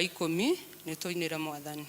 Ikũmi nĩ tũinĩre Mwathani.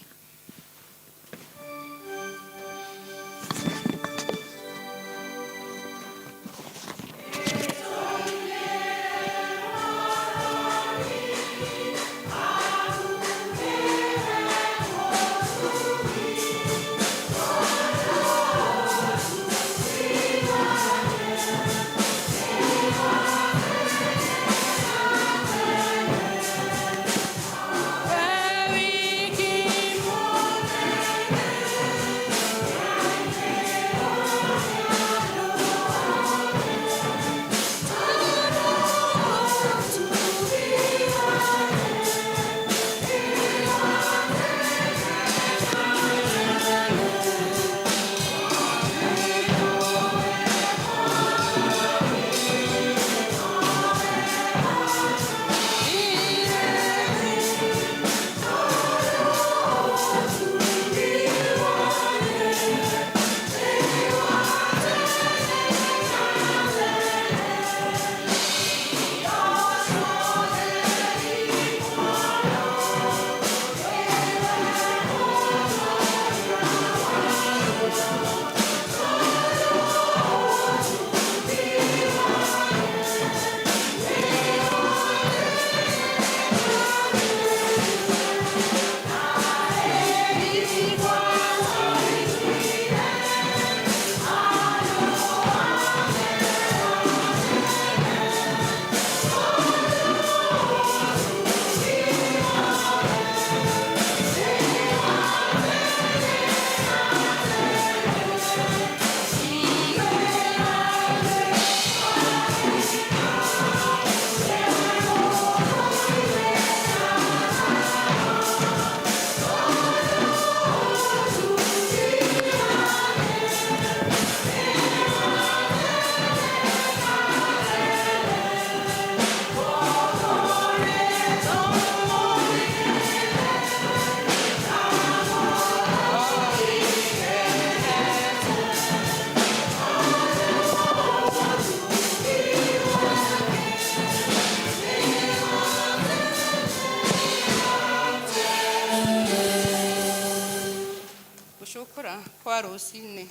Gũcũkũra kwa rũcinĩ.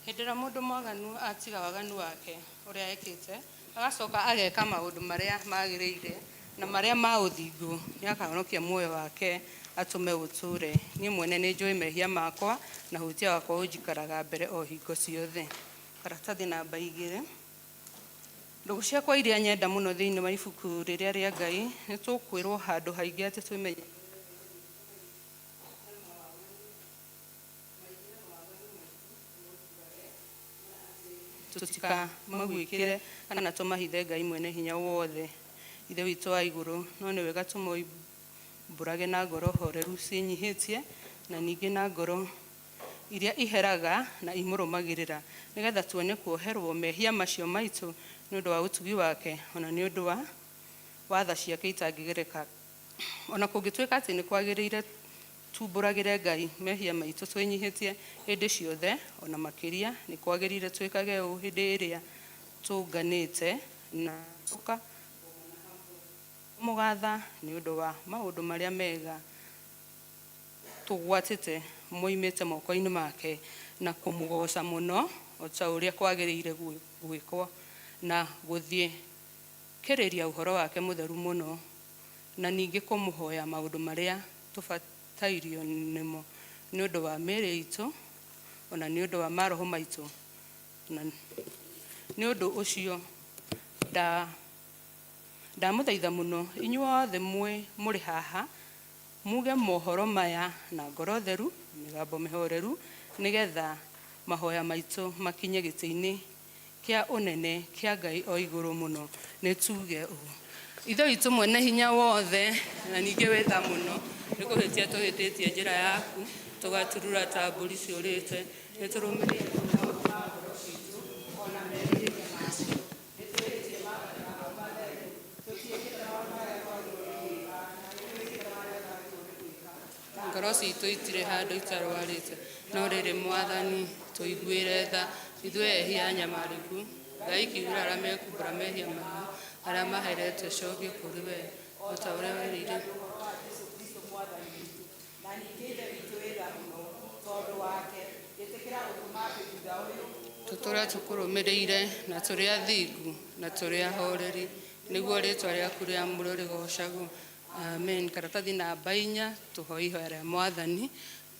Hĩndĩ ĩrĩa mũndũ mwaganu atiga waganu wake ũrĩa ekĩte, agacoka ageka maũndũ marĩa magĩrĩire na marĩa ma ũthingu, nĩakahonokia muoyo wake atũme ũtũũre. Niĩ mwene nĩnjũĩ mehia makwa, na ũhĩtia wakwa ũnjikaraga mbere o hingo ciothe. Karatathi namba igĩrĩ. Ndũgũ ciakwa iria nyenda mũno thĩinĩ wa ibuku rĩrĩa rĩa Ngai, nĩtũkwĩrwo handũ haingĩ atĩ twĩmenye. Tũtikamaguĩkĩre kana tũmahithe Ngai Mwene-Hinya-Wothe, Ithe witũ wa igũrũ, no nĩ wega tũmoimbũrage na ngoro horeru ciĩnyihĩtie, na ningĩ na ngoro iria iheraga na imũrũmagĩrĩra, nĩ getha tuone kuoherũo mehia macio maitũ nĩ ũndũ wa ũtugi wake, o na nĩ ũndũ wa tha ciake itangĩgereka. O na kũngĩtuĩka atĩ nĩ kwagĩrĩire tuumbũragĩre Ngai mehia maitũ twĩnyihĩtie hĩndĩ ciothe, o na makĩria nĩ kwagĩrĩire twĩkage ũũ hĩndĩ ĩrĩa tũnganĩte na tũkagomana hamwe kũmũgatha nĩ ũndũ wa maũndũ marĩa mega tũgwatĩte moimĩte moko-inĩ make, na kũmũgooca mũno o ta ũrĩa kwagĩrĩire gwĩkwo, na gũthiĩkĩrĩria ũhoro wake mũtheru mũno, na ningĩ kũmũhoya maũndũ marĩa tũbatairio nĩmo nĩ ũndũ wa mĩĩrĩ iitũ, o na nĩ ũndũ wa maroho maitũ, na nĩ ũndũ ũcio ndamũthaitha mũno inyuothe mũrĩ haha, muuge mohoro maya na ngoro theru, mĩgambo mĩhoreru, nĩ getha mahoya maitũ makinye gĩtĩ-inĩ kĩa ũnene kĩa Ngai o igũrũ mũno. Nĩ tuuge ũũ. Ithe witũ mwene hinya wothe na ningĩ wĩ tha mũno, nĩ kũhĩtia tũhĩtĩtie njĩra yaku, tũgaturura ta mbũri ciũrĩte. Nĩ tũrũmĩrĩire maũndũ ma ngoro citũ o na merirĩria macio. Nĩ twĩhĩtie maathani maku matheru, tũtiĩkĩte maũndũ marĩa twagĩrĩirwo nĩ gwĩka, na nĩ twĩkĩte marĩa tũtagĩrĩirwo nĩ gwĩka. Ngoro ciitũ itirĩ handũ itarwarĩte, no rĩrĩ, Mwathani, tũiguĩre tha, ithuĩ ehia anyamarĩku. Ngai kĩiguĩra arĩa mekumbũra mehia mao, arĩa maherete cokie kũrĩ wee, o ta ũrĩa werĩire. Tũkorwo tũkũrũmĩrĩire na tũrĩ athingu na tũrĩ ahoreri, nĩguo rĩtwa rĩaku rĩamũrwo rĩgocagwo. Amen. Karatathi namba 4, tũhoe ihoya rĩa Mwathani.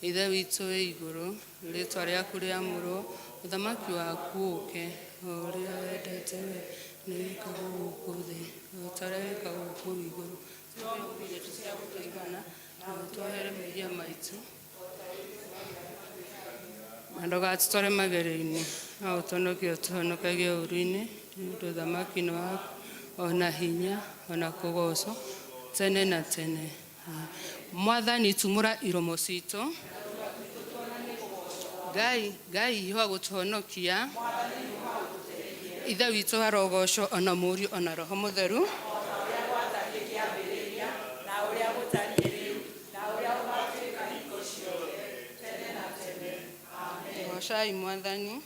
Ithe witũ wĩ igũrũ, rĩtwa rĩaku rĩamũrwo, ũthamaki waku ũke, o ũrĩa wendete we nĩ wĩkagwo gũkũ thĩ o ta ũrĩa wĩkagwo kũu igũrũ. Tũhe ũmũthĩ irio cia gũtũigana, na ũtuohere mehia maitũ, na ndũgatũtware magerio-inĩ, no ũtũhonokie ũtũhonokagie ũũru-inĩ, nĩ ũndũ ũthamaki nĩ waku, ona hinya, ona kũgocwo tene na tene. Mwathani, tumũra iromo citũ. Ngai, Ngai hiũha gũtũhonokia. Ithe witũ arogocwo, ona Mũriũ, ona Roho Mũtheru. Gocai Mwathani.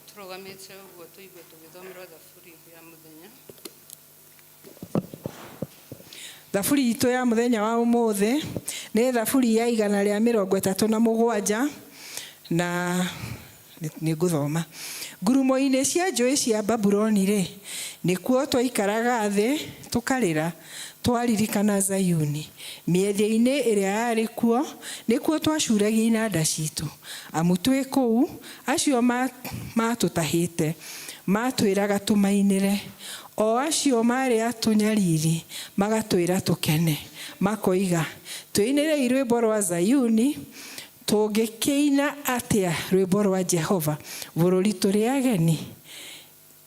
Tũrũgamĩte ũguo tũigue tũgĩthomerwo thaburi ya mũthenya. Thaburi itũ ya mũthenya wa ũmũthĩ nĩ thaburi ya 137, na nĩ ngũthoma. Ngurumo-inĩ cia njũĩ cia Babuloni-rĩ, nĩkuo twaikaraga thĩ tũkarĩra, twaririkana Zayuni. Mĩethia-inĩ ĩrĩa yarĩ kuo, nĩkuo twacuuragia inanda ciitũ, amu twĩ kũu, acio maatũtahĩte maatwĩraga tũmainĩre, o acio maarĩ atũnyariri magatwĩra tũkene, makoiga, Twĩinĩrei rwĩmbo rwa Zayuni. Tũngĩkĩina atĩa rwĩmbo rwa Jehova bũrũri tũrĩ ageni?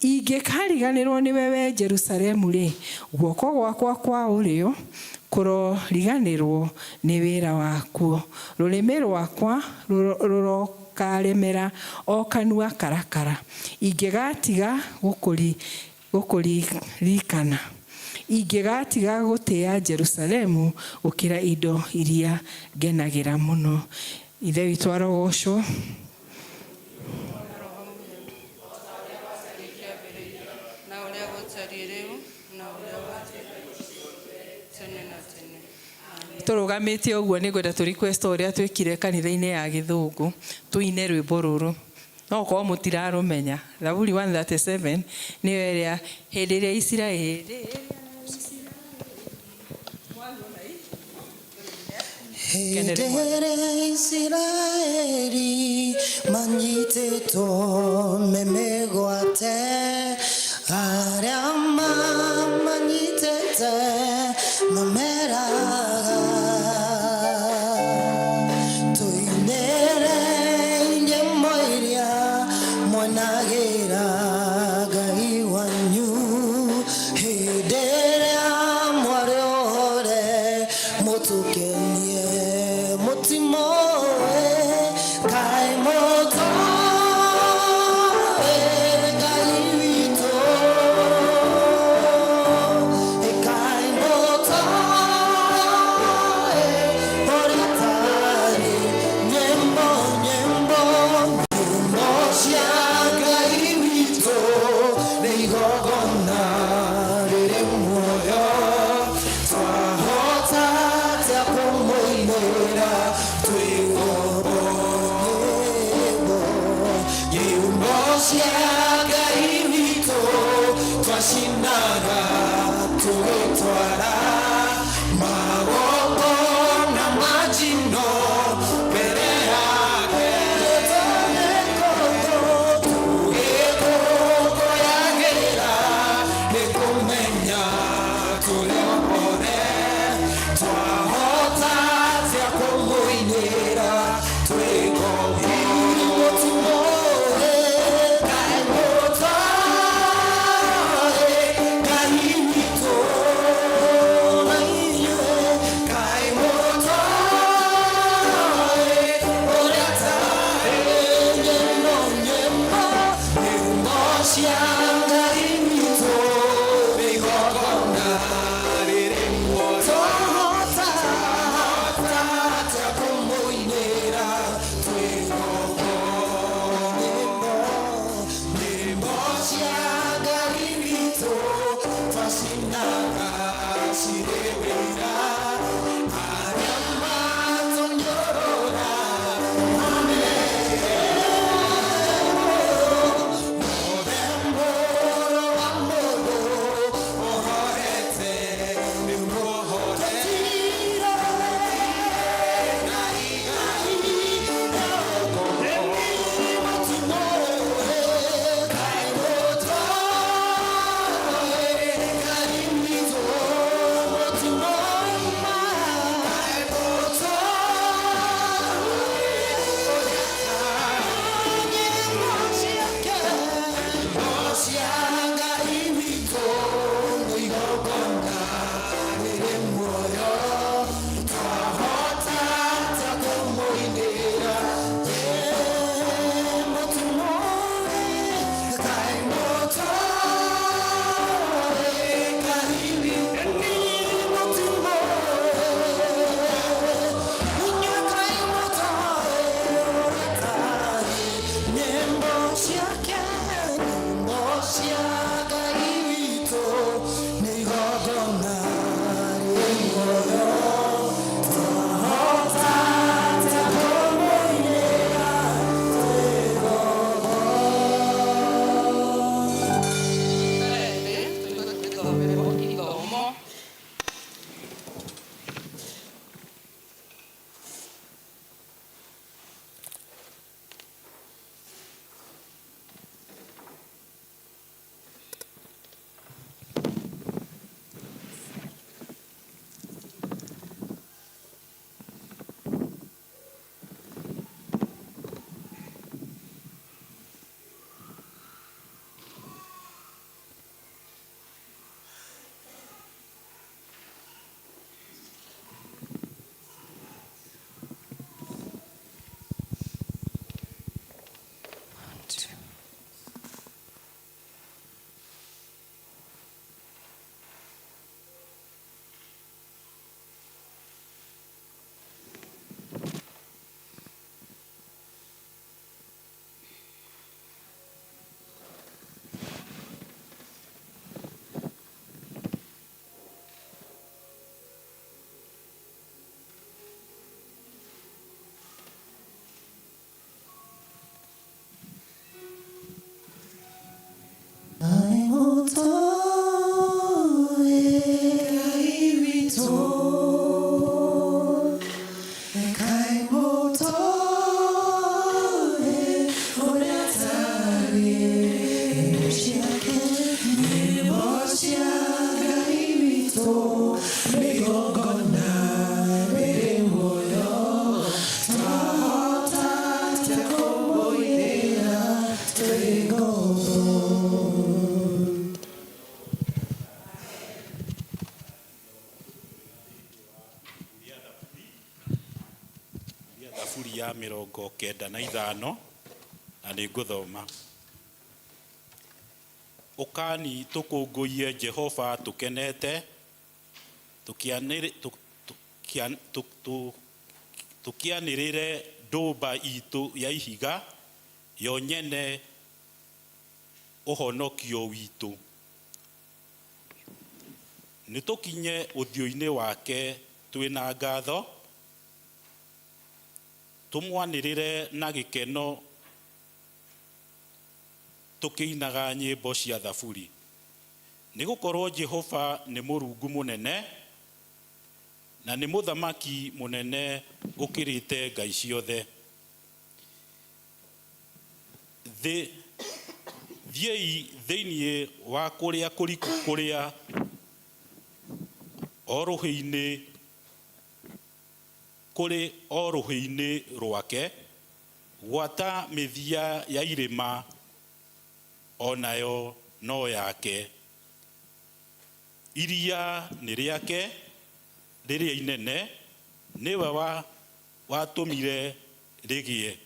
Ingĩkariganĩrũo nĩwe, wee Jerusalemu-rĩ, guoko gwakwa kwa ũrĩo kũroriganĩrũo nĩ wĩra wakuo, rũrĩmĩ rũakwa rũrokaremera o kanua karakara, ingĩgatiga gũkũririkana, ingĩgatiga gũtĩa Jerusalemu gũkĩra indo iria ngenagĩra mũno. Ithe witũ arogocwo. Na ũrĩa gũtariĩ rĩu, na ũrĩa ũgatuĩka tene na tene. Amen. Tũrũgamĩte ũguo nĩ ngwenda tũ request o ũrĩa twĩkire kanitha-inĩ ya Gĩthũngũ, tũine rwĩmbo rũrũ. No gũkorwo mũtirarũmenya. Thaburi 137 nĩyo ĩrĩa hĩndĩ ĩrĩa Isiraeli. Hĩndĩ ĩrĩa Isiraeli manyitĩtwo me mĩgwate, arĩa mamanyitĩte mameraga, tũinĩrei nyĩmbo iria mwanagĩra Ngai wanyu, hĩndĩ ĩrĩa mwarĩ ohore mũtũkenie mũtimoĩ, kaĩ mũtoĩ Ngai witũ, kaĩ mũtoĩ ũrĩa tarĩ nyĩmbo, nyĩmbo, nyĩmbo cia Ngai witũ nĩ igongona rĩrĩ muoyo, twahota atĩa kũmũinĩra twĩ ngombo? Nyĩmbo, nyĩmbo cia Ngai witũ twacinaga tũgĩtwara magongona ma njino mbere yake, tũgĩkũngũyagĩra nĩ kũmenya tũrĩ ohore, twahota atĩa kũmũinĩra twĩ ngombo? Mũtimoĩ, kaĩ mũtoĩ Ngai witũ, na inyuĩ kaĩ mũtoĩ ũrĩa tarĩ nyĩmbo, nyĩmbo, nyĩmbo cia Ngai witũ nĩ igongona rĩrĩ muoyo, twahota atĩa kũmũinĩra? Rekai mũtũũre ũrĩa atarĩ. Nyĩmbo ciake, nyĩmbo cia Ngai witũ, nĩ igongona rĩrĩ muoyo. Twahota atĩa kũmũinĩra twĩ ngombo? Ya thaburi ya 95 na nĩ ngũthoma. Ũkani tũkũngũiye Jehova tũkenete, tũkĩanĩrĩre ndũmba itũ ya ihiga, yo nyene ũhonokio witũ. Nĩ tũkinye ũthiũ-inĩ wake twĩna ngatho, tũmwanĩrĩre na gĩkeno tũkĩinaga nyĩmbo cia thaburi. Nĩ gũkorwo Jehova nĩ Mũrungu mũnene, na nĩ mũthamaki mũnene ũkĩrĩte ngai ciothe. Thiĩi thĩinĩ wa kũrĩa kũriku kũrĩa o rũhĩ-inĩ kũrĩ o rũhĩ-inĩ rwake, gwata mĩthia ya irĩma onayo no yake. Iria nĩ rĩake rĩrĩa inene, nĩwe watũmire rĩgĩe.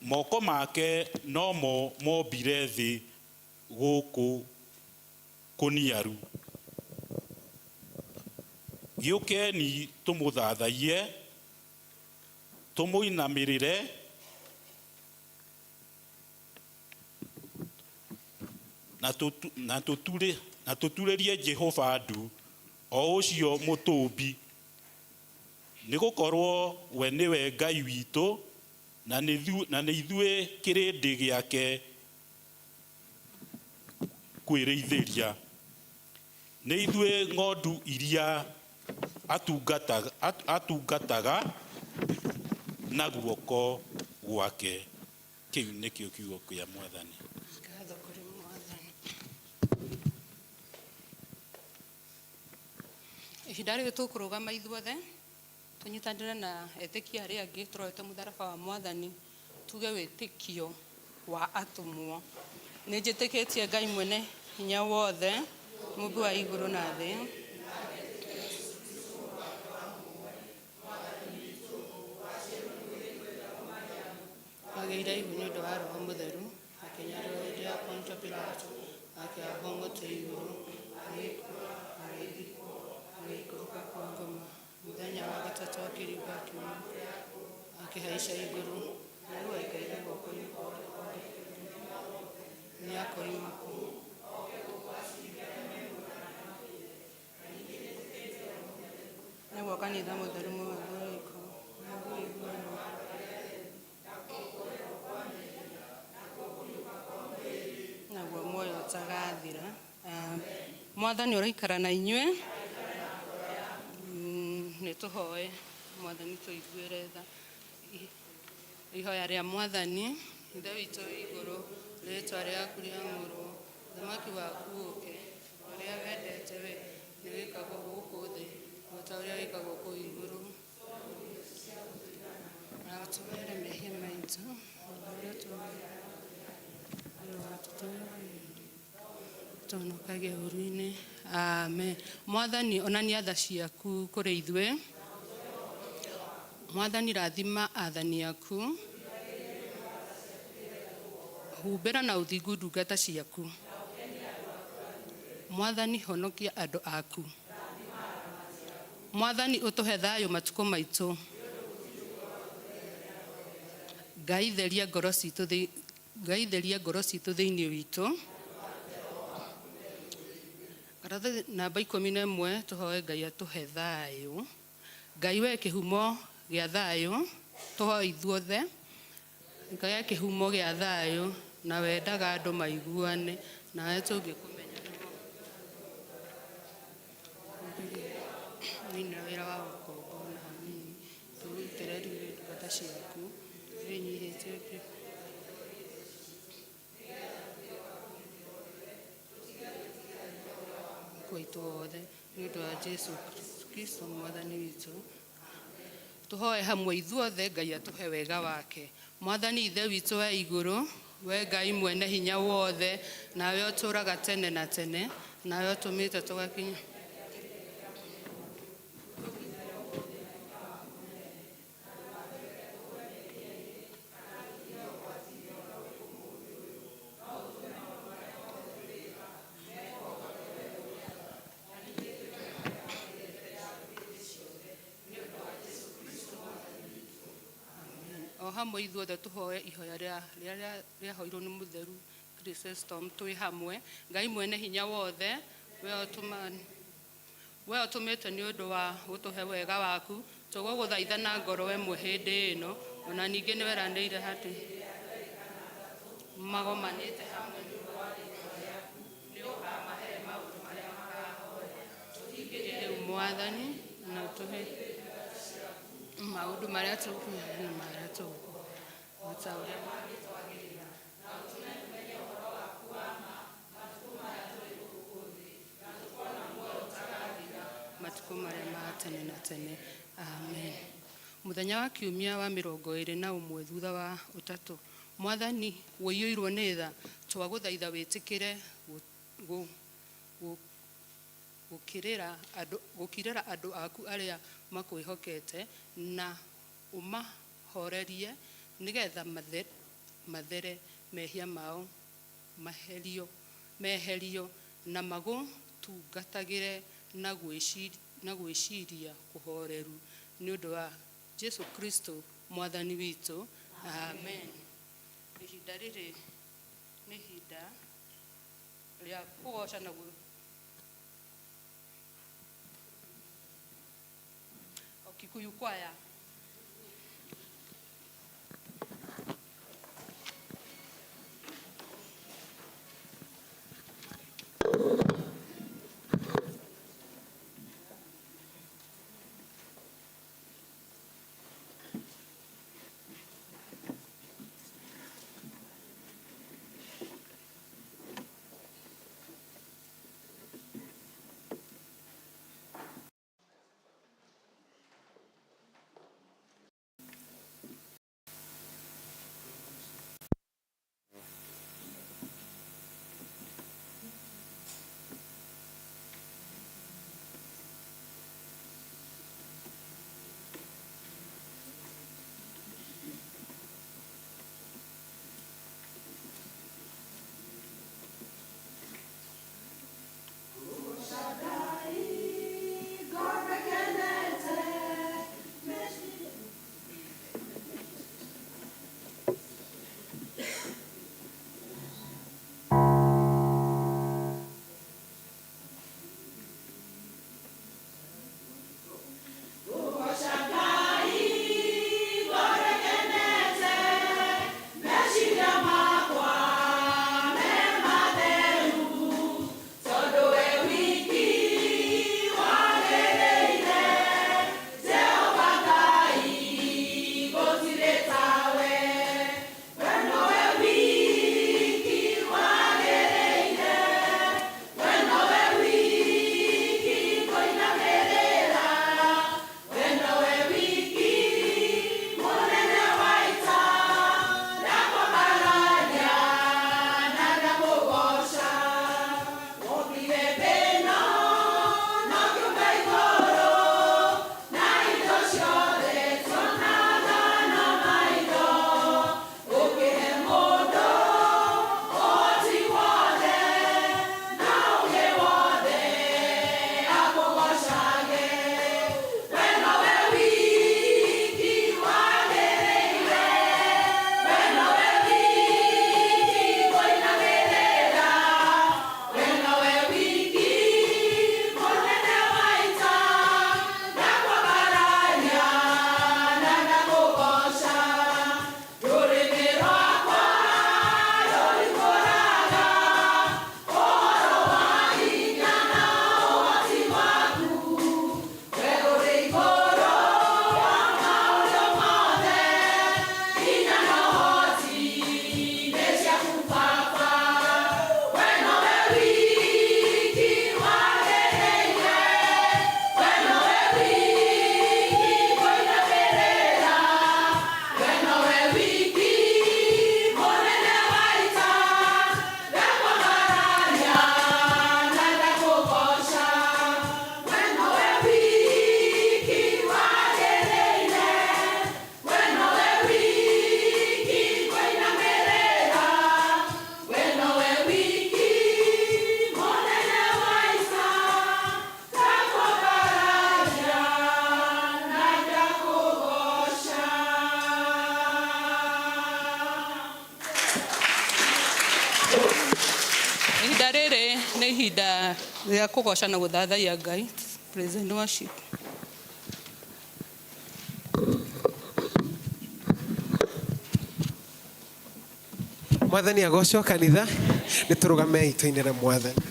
Moko make nomo mombire thĩ gũkũ kũniaru. Gĩũkeni tũmũthathaiye, tũmũinamĩrĩre, na tũturĩrie Jehova ndu, o ũcio mũtũmbi. Nĩ gũkorwo we nĩwe Ngai witũ, na nĩ ithuĩ kĩrĩndĩ gĩake kwĩrĩithĩria. Nĩ ithuĩ ng'ondu iria atungataga na guoko gwake. Kĩu nĩkĩo kiugo kĩa Mwathani. Ngatho kũrĩ Mwathani. Ihinda rĩrĩ tũkũrũgama ithuothe tũnyitanĩre na etĩkia arĩa angĩ tũrorete mũtharaba wa Mwathani, tuge wĩtĩkio wa atũmwo. Nĩ njĩtĩkĩtie Ngai mwene hinya wothe, Mũmbi wa igũrũ na thĩ. Agĩire ihu nĩ ũndũ wa Roho Mũtheru, akĩnyarirwo hĩndĩ ya Pontio Pilato, akĩambwo mũtĩ igũrũ, agĩkua, agĩthikwo, agĩikũrũka kwa ngoma. Mũthenya wa gatatũ akĩriũka akiuma, akĩhaica igũrũ, na rĩu aikaire guoko-inĩ kwa ũrĩo kwa Ngai. Nĩakoima kũu. Nĩguo kanitha mũtheru mũgathũrĩko, nĩguo iguano. Naguo muoyo ũtagathira. Mwathani ũraikara na inyuĩ. Nĩ tũhoe Mwathani tũiguĩre tha. Ihoya rĩa Mwathani. Ithe witũ wĩ igũrũ, rĩtwa rĩaku rĩamũrwo, ũthamaki waku ũũke, ũrĩa wendete we nĩ wĩkagwo gũkũ thĩ o ta ũrĩa wĩkagwo kũu igũrũ. Na ũtũhere mehia maitũ, o ta ũrĩa tũhonokagia ũũru-inĩ. Amen. Mwathani, onania tha ciaku kũrĩ ithuĩ. Mwathani, rathima athani aku. Humbĩra na ũthingu ndungata ciaku. Mwathani, honokia andũ aku. Mwathani, ũtũhe thayũ matukũ maitũ. Ngai theria ngoro citũ Ngai theria ngoro citũ thĩinĩ witũ. Karatathi namba 11, tũhoe Ngai atũhe thayũ. Ngai we kĩhumo gĩa thayũ, tũhoe ithuothe. Ngai we kĩhumo gĩa thayũ, na wendaga andũ maiguane, nawe tũngĩkũmenya. Ciaku wĩnyihĩtie kwaitũ othe nĩ ũndũ wa Jesu Kristo mwathani witũ. Tũhoe hamwe ithuothe Ngai atũhe wega wake. Mwathani Ithe witũ wa igũrũ, we Ngai mwene hinya wothe, nawe ũtũũraga tene na tene, nawe ũtũmĩte tũgakinya o hamwe ithuothe tũhoe ihoya rĩrĩa rĩahoirwo nĩ mũtheru Chrysostom twĩ hamwe. Ngai mwene hinya wothe, we ũtũmĩte nĩ ũndũ wa gũtũhe wega waku, tũgũgũthaitha na ngoro ĩmwe hĩndĩ ĩno, ona ningĩ nĩ weranĩire atĩ magomanĩte hamwe nĩ ũndũ wa rĩĩtwa rĩaku, nĩ ũkamahe maũndũ marĩa makahoya. Tũhingĩrie rĩu Mwathani, na ũtũhe maũndũ marĩa tũkũhoya na marĩa tũgũkũhoya, o ta ũrĩa mangĩtwagĩrĩra, na ũtũme tũmenye ũhoro waku wa ma matukũ maya tũrĩ gũkũ thĩ, na tũkona muoyo ũtagathira matukũ marĩa ma tene na tene. Amen. Mũthenya wa kiumia wa 21 thutha wa ũtatũ, Mwathani ũiyũirwo nĩ tha, twagũthaitha wĩtĩkĩre gũkirĩra andũ aku arĩa makwĩhokete, na ũmahorerie nĩgetha mathere mehia mao meherio, na magũtungatagĩre na gwĩciria kũhoreru nĩ ũndũ wa Jesu Kristo Mwathani witũ. Amen. Ihinda rĩrĩ nĩ ihinda rĩa kũgoca na Kikuyu kwaya. Ihinda rĩa kũgoca na gũthathaiya Ngai, praise and worship. Mwathani agocwo kanitha nĩ tũrũgamei tũinĩre mwathani.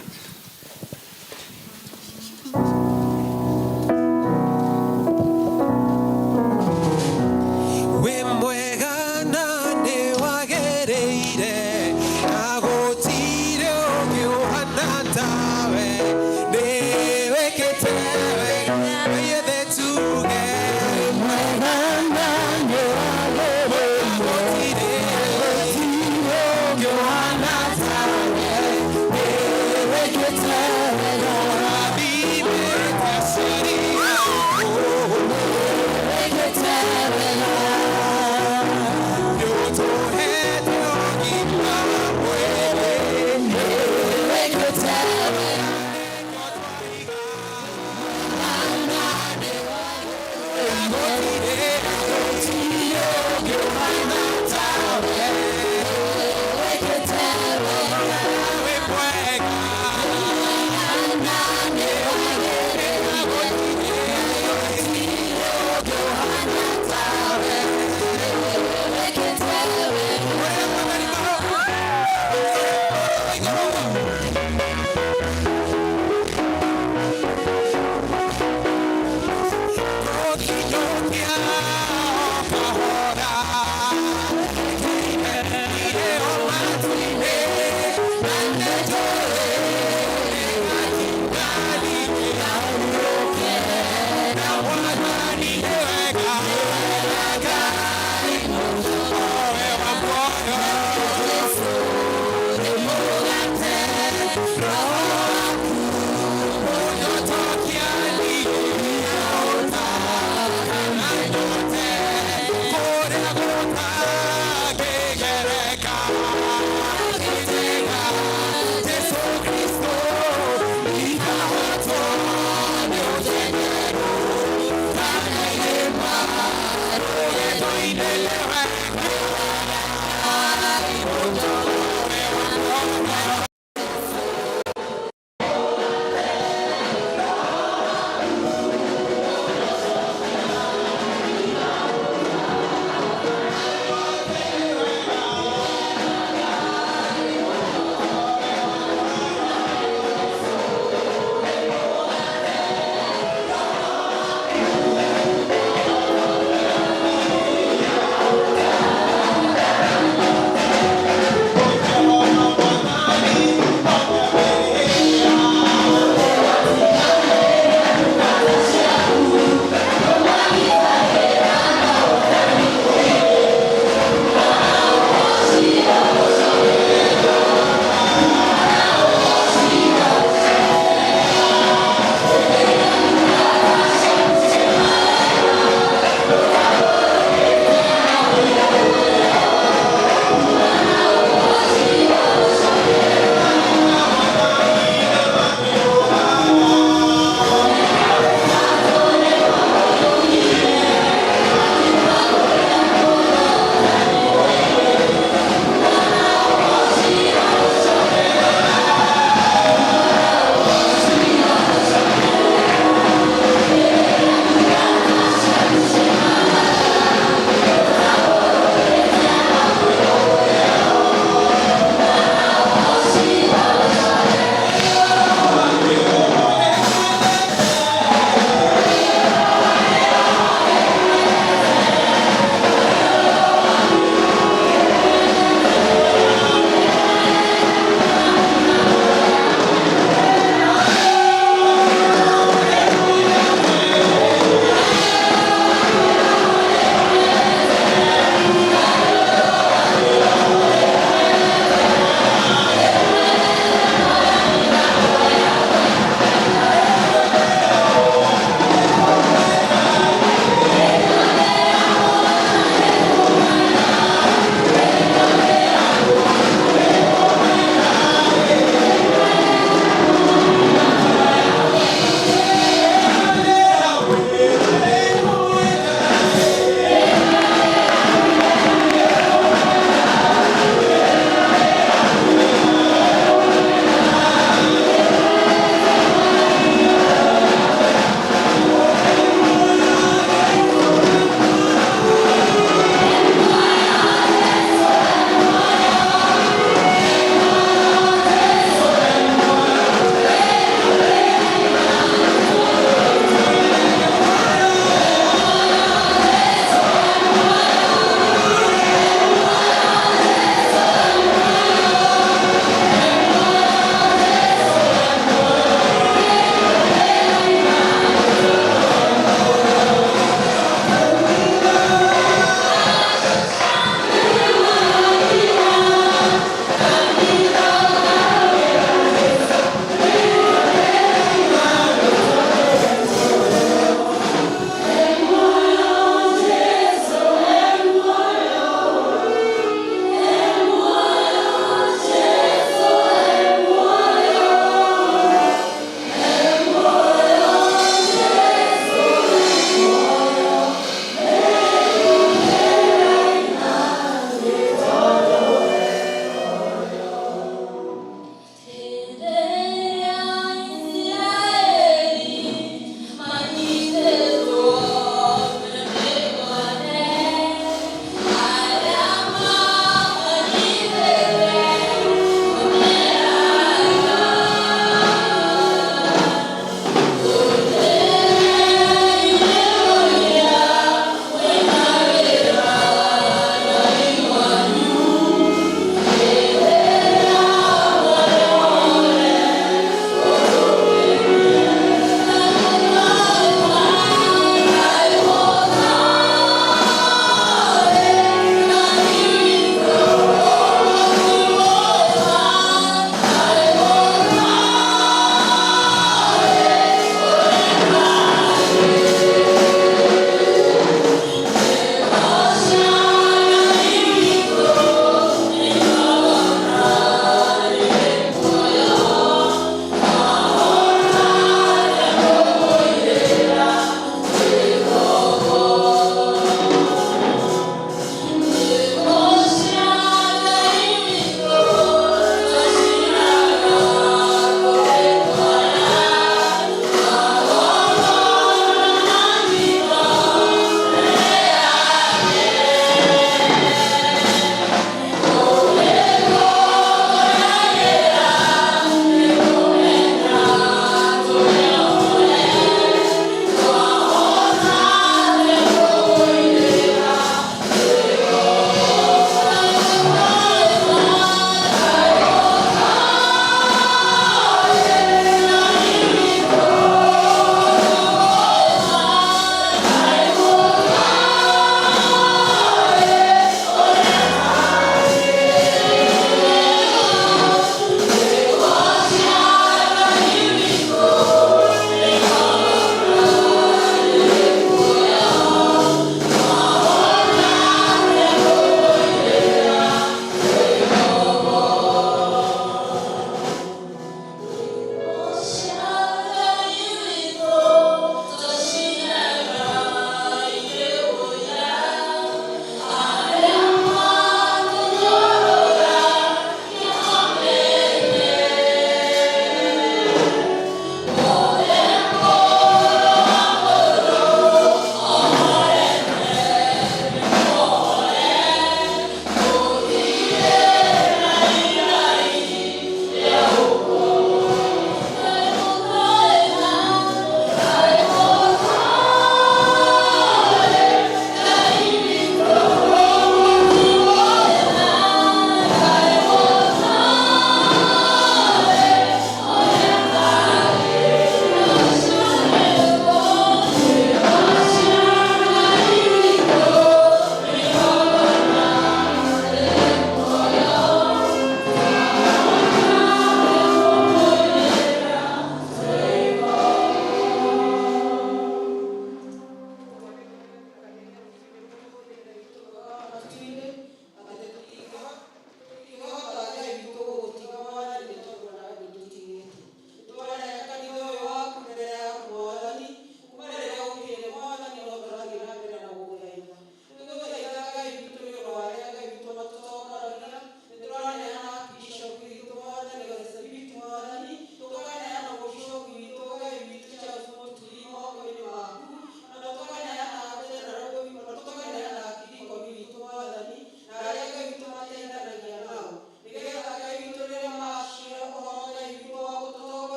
Wĩ mwega na nĩ wagĩrĩire na gũtirĩ ũngĩ ũhana tawe nĩ wĩkĩte wega wĩyethe tuge wĩ mwega na nĩ wagĩrĩire gũtirĩ ũngĩ ũhana tawe nĩ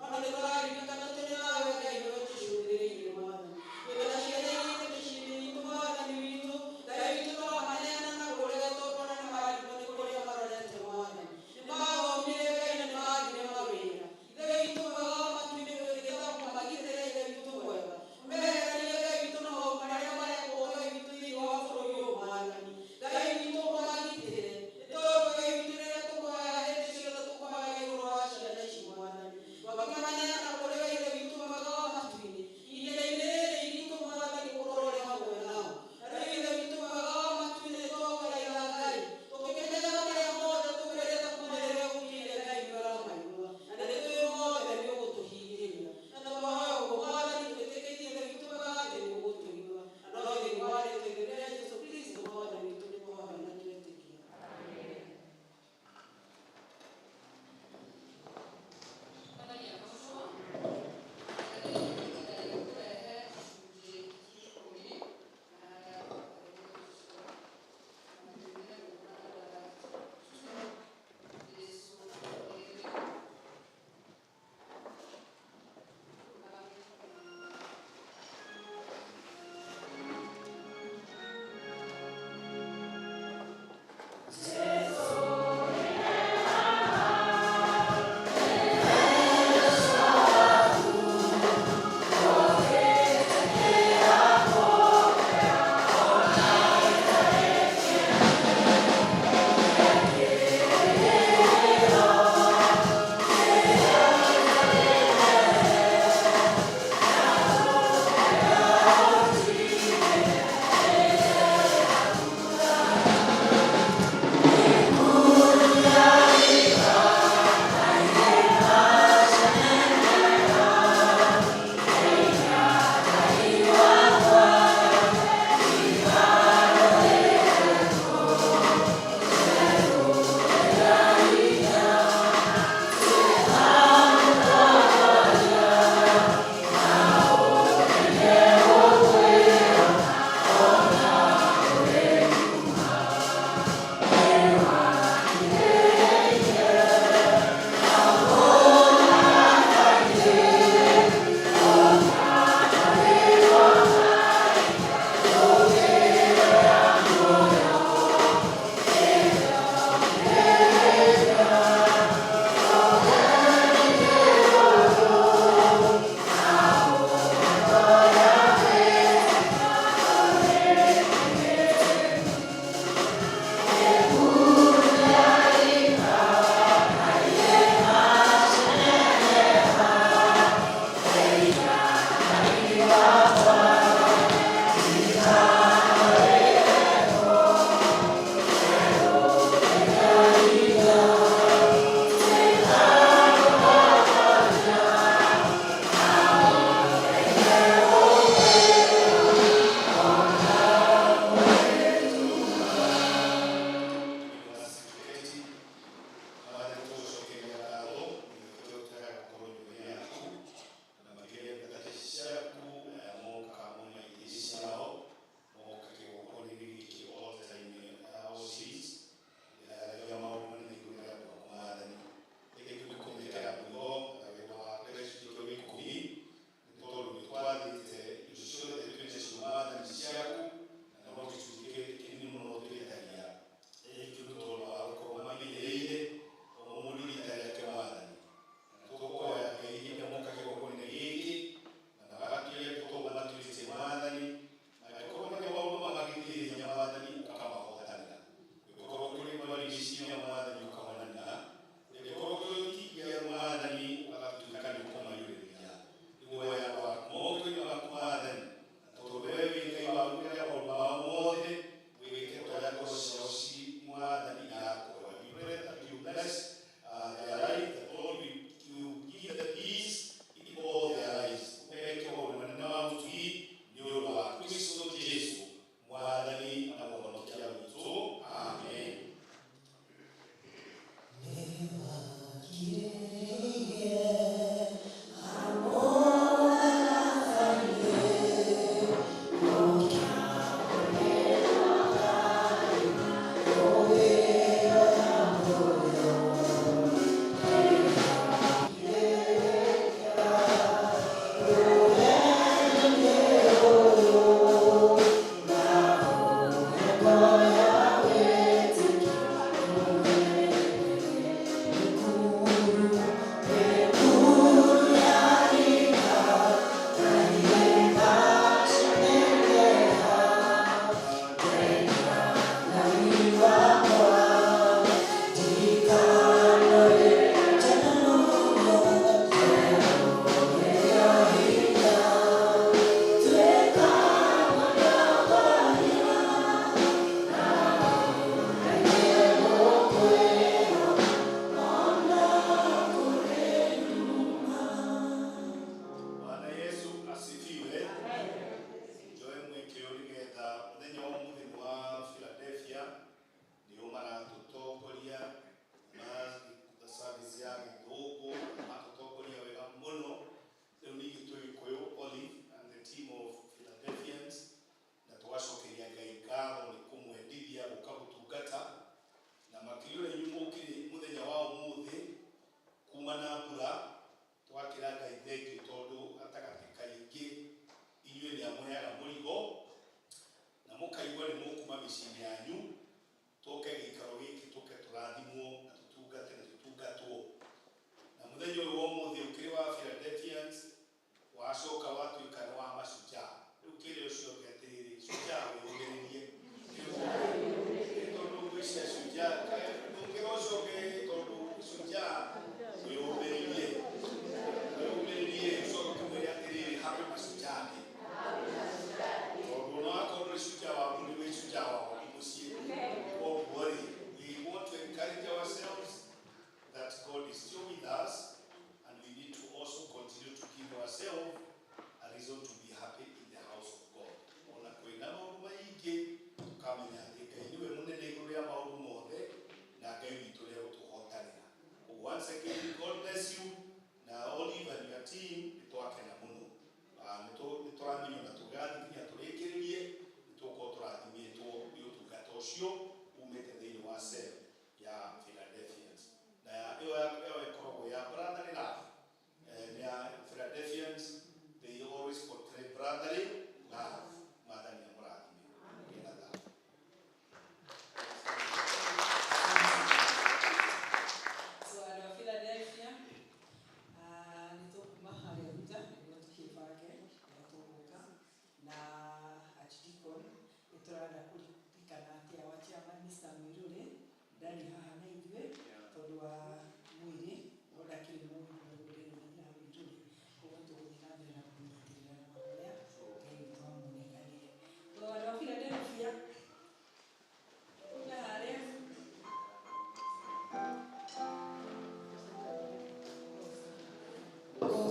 Ona nĩ tũraririkana tũrĩ nawe Ngai nĩwe ũtũcũthĩrĩirie Mwathani. Twĩna ciana iria irĩ mĩciĩ-inĩ itũ Mwathani witũ, Ngai witũ tũramaneana na kũrĩ we tondũ ona nĩ mararigwo nĩ kũrĩa marorete Mwathani. Nĩ mathomire Ngai na nĩ magire mawĩra. Ithe witũ mwega wa matu-inĩ wĩtĩkĩte kũmagitĩra Ithe witũ mwega. Ũmeheranie Ngai witũ na maũndũ marĩa marekwo Ngai witũ thĩinĩ wa bũrũri ũyũ Mwathani. Ngai witũ ũmagitĩre. Nĩ tondũ Ngai witũ rĩrĩa tũkũhoyaga hĩndĩ ciothe tũkũhoyaga igũrũ wa ciana ici Mwathani. Twakĩmaneana kũrĩ we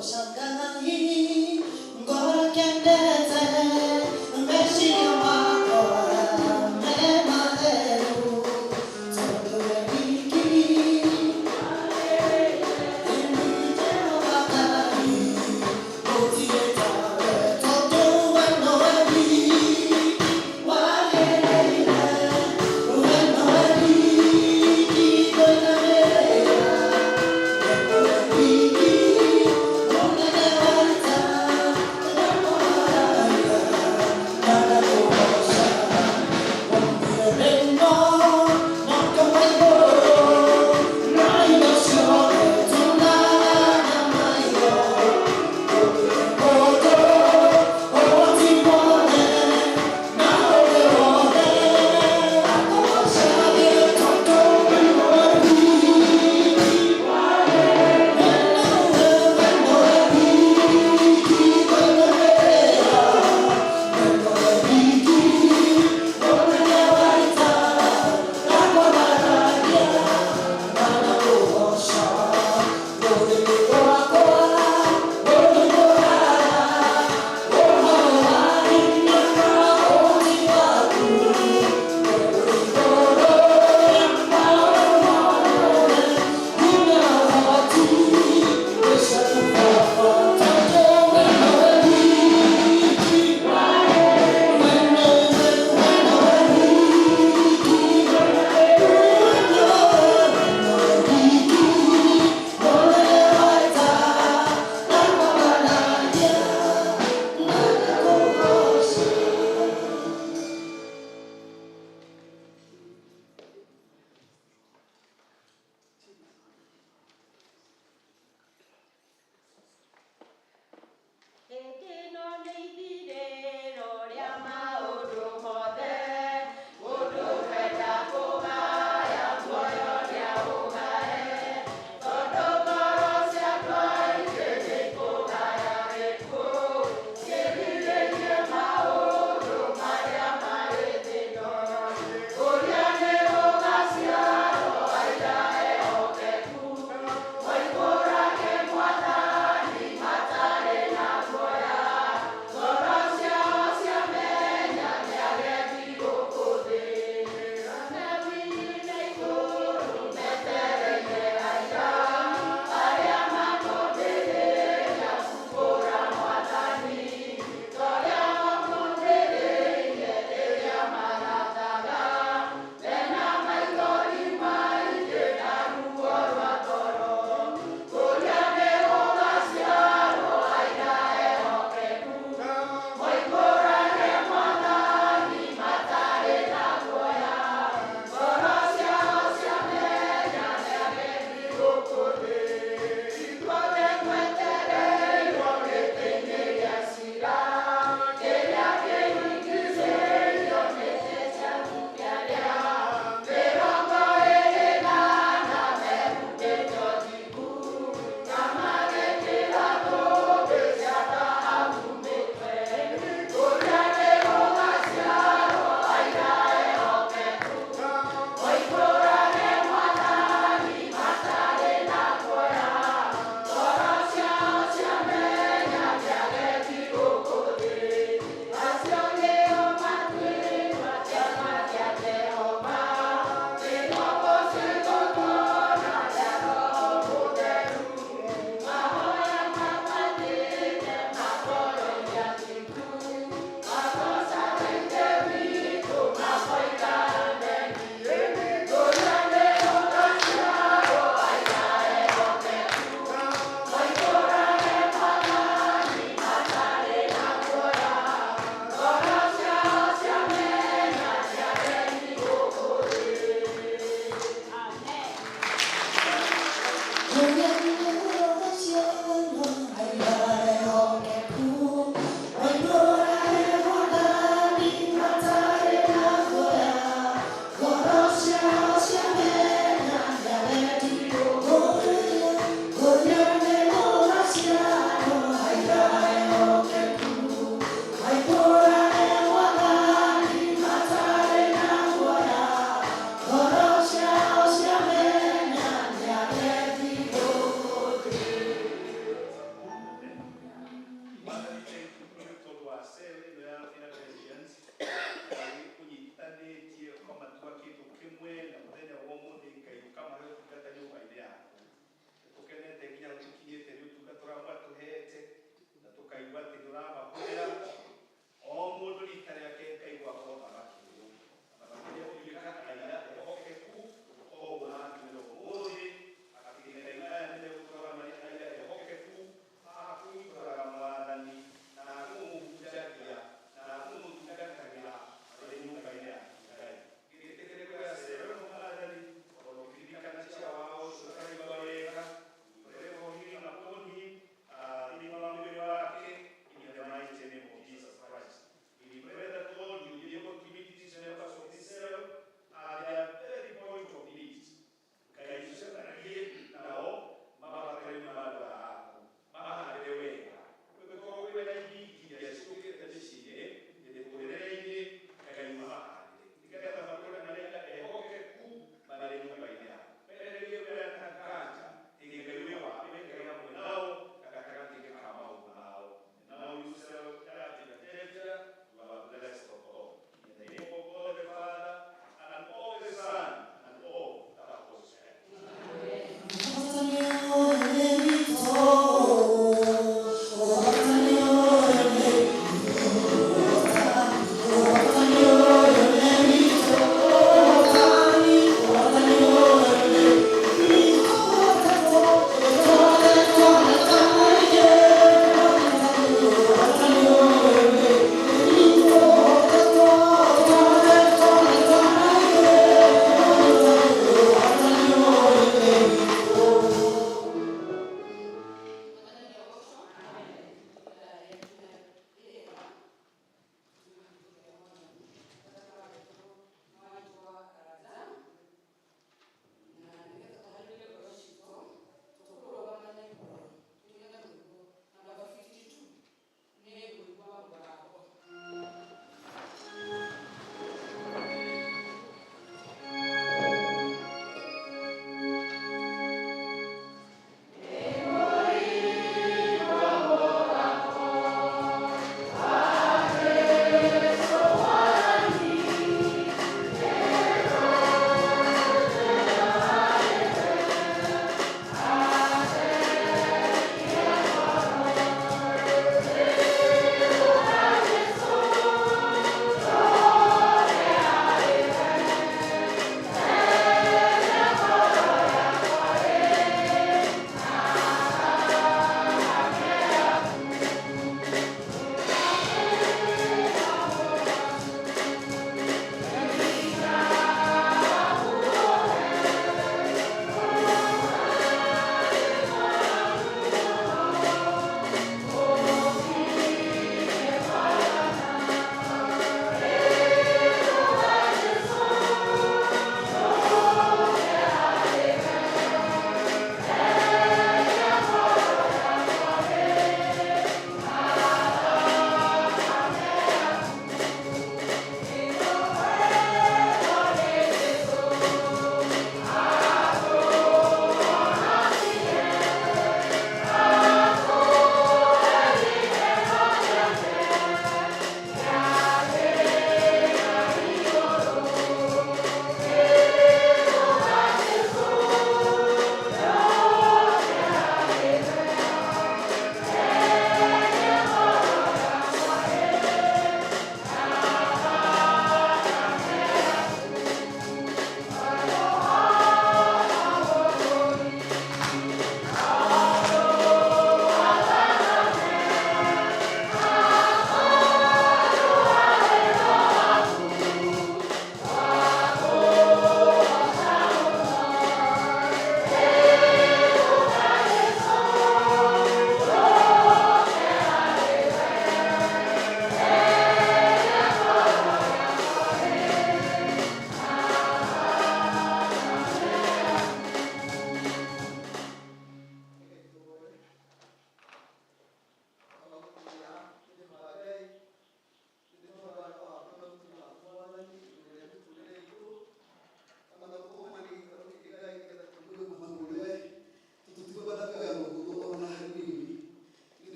Kũgoca Ngai, ngoro kendete, meciria makwa me matheru, tondũ we wiki Jehova Ngai, gũtirĩ tawe, tondũ we nowe wiki wagĩrĩire, we nowe wiki kũinamĩrĩra, we nowe wiki mũnene wa ita.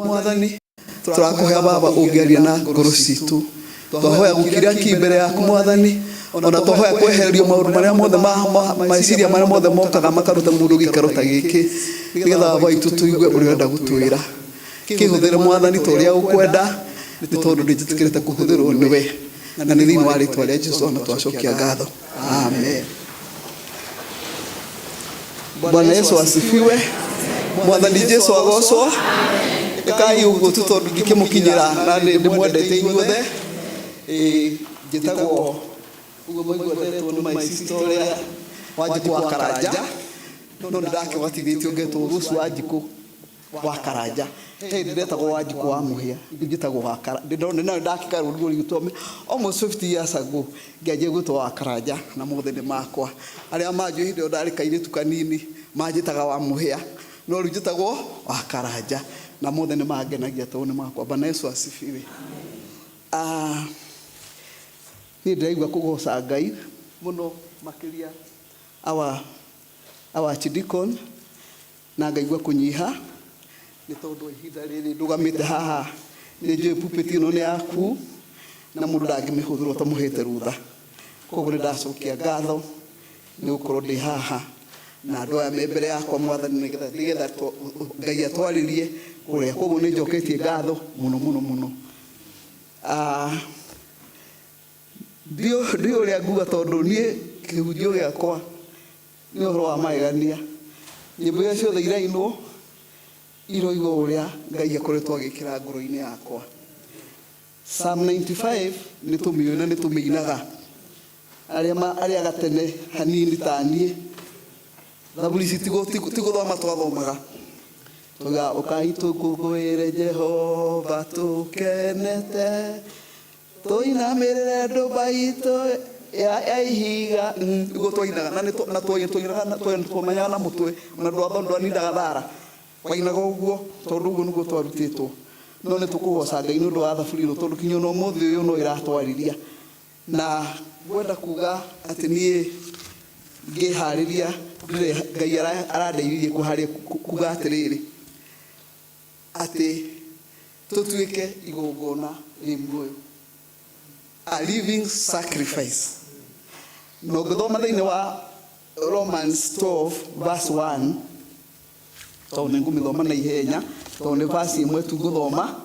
Mwathani tũrakũhoya Baba ũngĩaria na ngoro citũ. Twahoya gũkira ki mbere yaku Mwathani, ona twahoya kwehererio maũndũ marĩa mothe meciria marĩa mothe mokaga makaruta mũndũ gĩikaro ta gĩkĩ, nĩgetha Baba witũ tũigue ũrĩa ũrenda gũtwĩra. Kĩhũthĩre Mwathani ta ũrĩa ũkwenda, nĩ tondũ nĩnjĩtĩkĩrĩte kũhũthĩrwo nĩwe, na nĩ thĩinĩ wa rĩtwa rĩa Jesũ ona twacokia ngatho. Amen. Bwana Yesu asifiwe. Mwathani Jesu agocwo. Ĩkai ũguo tu tondũ ndikĩmũkinyĩra na ndĩmwendete inyuothe. Njĩtagwo ũguo mwaigua ndetwo nĩ my sister ũrĩa Wanjikũ wa Karanja, no nĩ ndakĩbatithĩtio ngetwo Rose Wanjikũ wa Karanja. He hĩndĩ ndetagwo Wanjikũ wa Mũhĩa, rĩu njĩtagwo wa Karanja. No ndakĩgarũrirwo rĩtwa almost 50 years ago, ngĩanjia gwĩtwo wa Karanja na mothe nĩ makwa. Arĩa manjũĩ hĩndĩ ĩyo ndarĩ kairĩtu kanini manjĩtaga wa Mũhĩa, no rĩu njĩtagwo wa Karanja na mothe nĩ mangenagia tondũ nĩ makwa. Bwana Yesu asifiwe. Niĩ ndĩraigua kũgoca Ngai mũno makĩria our archdeacon, na ngaigua kũnyiha nĩ tondũ ihinda rĩrĩ ndũgamĩte haha nĩ njũĩ pulpit ĩno nĩ yaku na mũndũ ndangĩmĩhũthĩra ũtamũhete rũtha. Koguo nĩ ndacokia ngatho nĩ gũkorwo ndĩ haha na andũ aya me mbere yakwa Mwathani, nĩgetha Ngai atwarĩrie kũrĩa. Koguo nĩ njoketie ngatho mũno mũno mũno. Ndiũĩ ũrĩa nguga tondũ niĩ kĩhunjio gĩakwa nĩ ũhoro wa magegania. Nyĩmbo iria ciothe irainwo iroigwo ũrĩa Ngai akoretwo agĩkĩra ngoro-inĩ yakwa. Psalm 95 nĩ tũmĩũĩ na nĩ tũmĩinaga. Arĩa gatene hanini ta niĩ, thaburi ici ti gũthoma twathomaga. Tuga ũkai tũkũngũĩre Jehova tũkenete, tũinamĩrĩre ndũmba itũ ya ihiga. Nĩguo twainaga na twainaga na twamenyaga na mũtwe, ona ndwanindaga thara. Wainaga ũguo tondũ ũguo nĩguo twarutĩtwo. No nĩ tũkũgoca Ngai nĩ ũndũ wa thaburi ĩno tondũ kinya ona ũmũthĩ ũyũ no ĩratwarĩria. Na ngwenda kuga atĩ niĩ ngĩharĩria Ngai arandeithirie kũharĩria kuga atĩrĩrĩ, atĩ tũtuĩke igongona rĩ muoyo, a living sacrifice. Na ũngĩthoma thĩinĩ wa Romans 12 verse 1, tondũ nĩ ngũmĩthoma na ihenya, tondũ nĩ verse ĩmwe tu ngũthoma.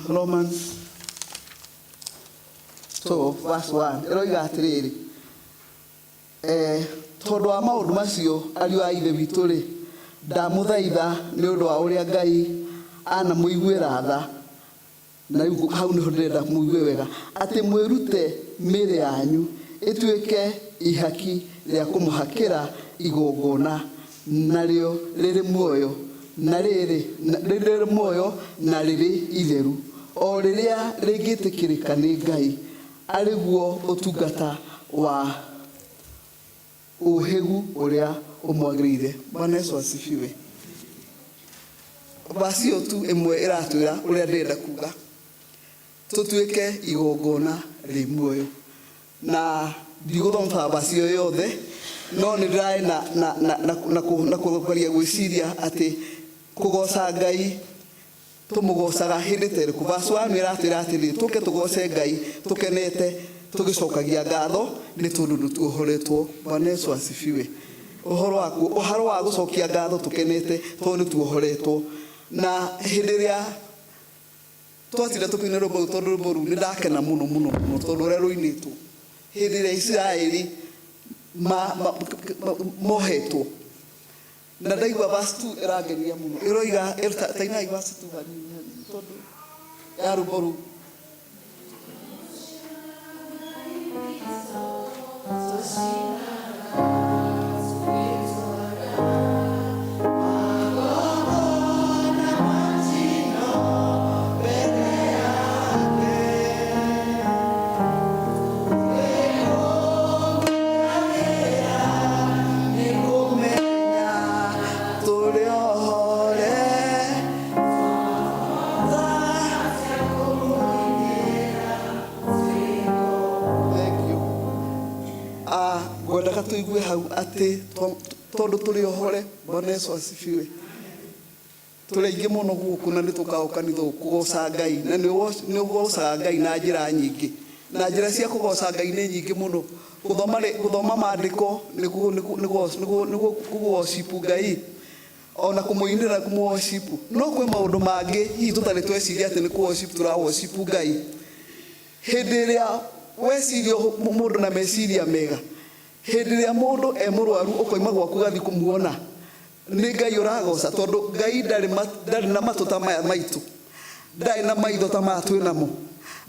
Romans 12 verse 1 ĩroiga atĩrĩrĩ, tondũ wa maũndũ macio ariũ a Ithe witũ rĩ, ndamũthaitha nĩ ũndũ wa ũrĩa Ngai anamũiguĩra tha, na rĩu hau nĩho ndĩrenda mũigue wega, atĩ mwĩrute mĩĩrĩ yanyu ĩtuĩke ihaki rĩa kũmũhakĩra igongona, narĩo rĩrĩ muoyo, na rĩrĩ rĩrĩ muoyo na rĩrĩ itheru, o rĩrĩa rĩngĩtĩkĩrĩka nĩ Ngai, arĩ guo ũtungata wa ũhĩgu ũrĩa ũmwagĩrĩire. Bwana Yesu asifiwe. Verse ĩyo tu ĩmwe ĩratwĩra ũrĩa ndĩrenda kuga, tũtuĩke igongona rĩ muoyo. Na ndigũthoma verse ĩyo yothe, no nĩ ndĩrarĩ na kũgeria gwĩciria atĩ kũgoca Ngai tũmũgocaga hĩndĩ ta ĩrĩkũ. Verse 1 ĩratwĩra atĩrĩrĩ, tũke tũgoce Ngai tũkenete tũgĩcokagia ngatho nĩ tondũ nĩ tuohoretwo. Bwana Yesu asifiwe. Ũhoro wa gũcokia ngatho tũkenete tondũ nĩ tuohoretwo. Na hĩndĩ ĩrĩa twatinda tũkĩina rwĩmbo rũu, tondũ rwĩmbo rũu nĩ ndakena mũno mũno mũno tondũ ũrĩa rũinĩtwo hĩndĩ ĩrĩa Isiraeli mohetwo. Na ndaigua verse 2 ĩrangenia mũno, ĩroiga, tainai verse 2 hanini hanini tondũ ya rwĩmbo rũu. Ngwendaga tũigue hau atĩ tondũ tũrĩ ohore. Bwana Yesu asifiwe. Tũrĩ aingĩ mũno gũkũ na nĩ tũkaga kanitha kũgoca Ngai, na nĩ ũgocaga Ngai na njĩra nyingĩ, na njĩra cia kũgoca Ngai nĩ nyingĩ mũno. Gũthoma maandĩko nĩ kũworship Ngai, ona kũmũinĩra kũmũworship. No kwĩ maũndũ mangĩ hihi tũtarĩ tweciria atĩ nĩ kũworship tũraworship Ngai. Hĩndĩ ĩrĩa weciria mũndũ na meciria mega, hĩndĩ ĩrĩa mũndũ e mũrwaru ũkoima gwaku ũgathiĩ kũmuona, nĩ Ngai ũragoca, tondũ Ngai ndarĩ na matũ ta maya maitũ, ndarĩ na maitho ta maya twĩ namo,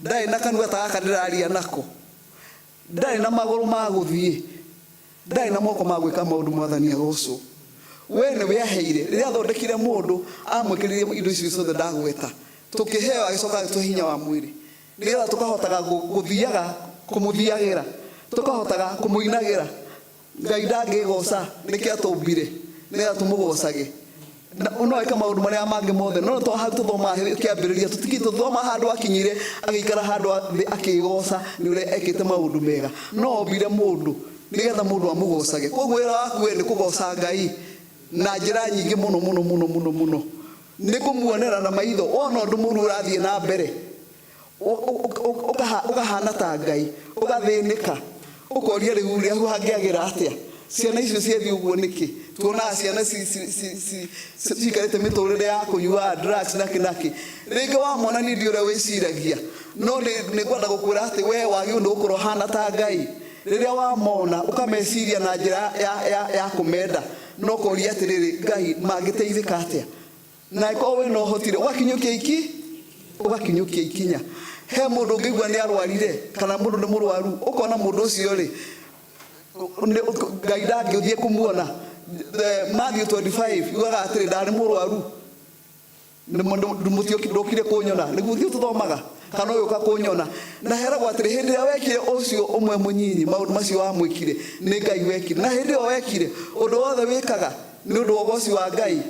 ndarĩ na kanua ta gaka ndĩraria nako, ndarĩ na magũrũ ma gũthiĩ, ndarĩ na moko ma gwĩka maũndũ. Mwathani agocwo. We nĩwe aheire. Rĩrĩa athondekire mũndũ, amwĩkĩrire indo icio ciothe ndagweta, tũkĩheo, agĩcoka agĩtũhe hinya wa mwĩrĩ, nĩgetha tũkahotaga gũthiaga kũmũthiagĩra, tũkahotaga kũmũinagĩra. Ngai ndangĩgoca, nĩkĩ atũmbire? Nĩgetha tũmũgocage. No eka maũndũ marĩa mangĩ mothe, no to hau tũthomaga kĩambĩrĩria, tũtikĩ tũthoma handũ akinyire agĩikara handũ thĩ akĩgoca nĩ ũrĩa ekĩte maũndũ mega. No ombire mũndũ nĩgetha mũndũ amũgocage. Koguo wĩra waku we nĩ kũgoca Ngai na njĩra nyingĩ mũno mũno mũno mũno mũno, nĩ kũmuonera na maitho. Wona ũndũ mũru ũrathiĩ na mbere, ũkahana ta Ngai, ũgathĩnĩka, ũkoria rĩu rĩahu hangĩagĩra atĩa, ciana icio ciathiĩ ũguo nĩkĩ? Tuonaga ciana ciikarĩte mĩtũrĩre ya kũnyua drugs nakĩ nakĩ. Rĩngĩ wamona niĩ ndi ũrĩa wĩciragia, no nĩ ngwenda gũkwĩra atĩ we wagĩrĩirwo nĩ gũkorwo ũhana ta Ngai. Rĩrĩa wamona ũkameciria na njĩra ya kũmenda, no ũkoria atĩrĩrĩ, Ngai, mangĩteithĩka atĩa? Na ĩkorwo wĩna ũhoti rĩ, ũgakinyũkia ikinya. He mũndũ ũngĩigua nĩ arwarire kana mũndũ nĩ mũrwaru, ũkona mũndũ ũcio rĩ, Ngai ndangĩthiĩ kũmuona. Matthew 25 yugaga atĩrĩ, ndarĩ mũrwaru, ndũkire kũnyona. Nĩguo ithuĩ tũthomaga kana ũgĩũka kũnyona. Na heragwo atĩrĩ, hĩndĩ ĩrĩa wekire ũcio ũmwe mũnyinyi maũndũ macio wamwĩkire, nĩ Ngai wekire. Na hĩndĩ ĩyo wekire ũndũ wothe wĩkaga nĩ ũndũ wa ũgoci wa Ngai.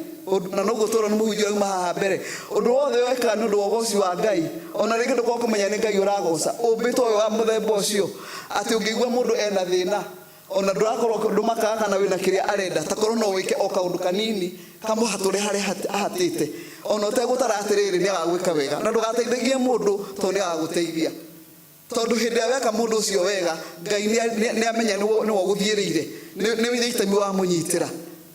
Na noguo tũrona nĩ mũhunjia auma haha mbere, ũndũ wothe wekaga nĩ ũndũ wa ũgoci wa Ngai. Ona rĩngĩ ndũkorwo kũmenya nĩ Ngai ũragoca. Ũmbĩtwo wĩ wa mũthemba ũcio atĩ ũngĩigua mũndũ ena thĩna, ona ndũrakorwo ndũmakaga kana wĩna kĩrĩa arenda, ta korwo no wĩke o kaũndũ kanini kamũhatũre harĩa ahatĩte, ona ũtegũtara atĩrĩrĩ, nĩ agagwĩka wega. Na ndũgateithagie mũndũ tondũ nĩ agagũteithia, tondũ hĩndĩ ĩrĩa weka mũndũ ũcio wega, Ngai nĩ amenya nĩwe ũgũthiĩrĩire, nĩ itemi wamũnyitĩra.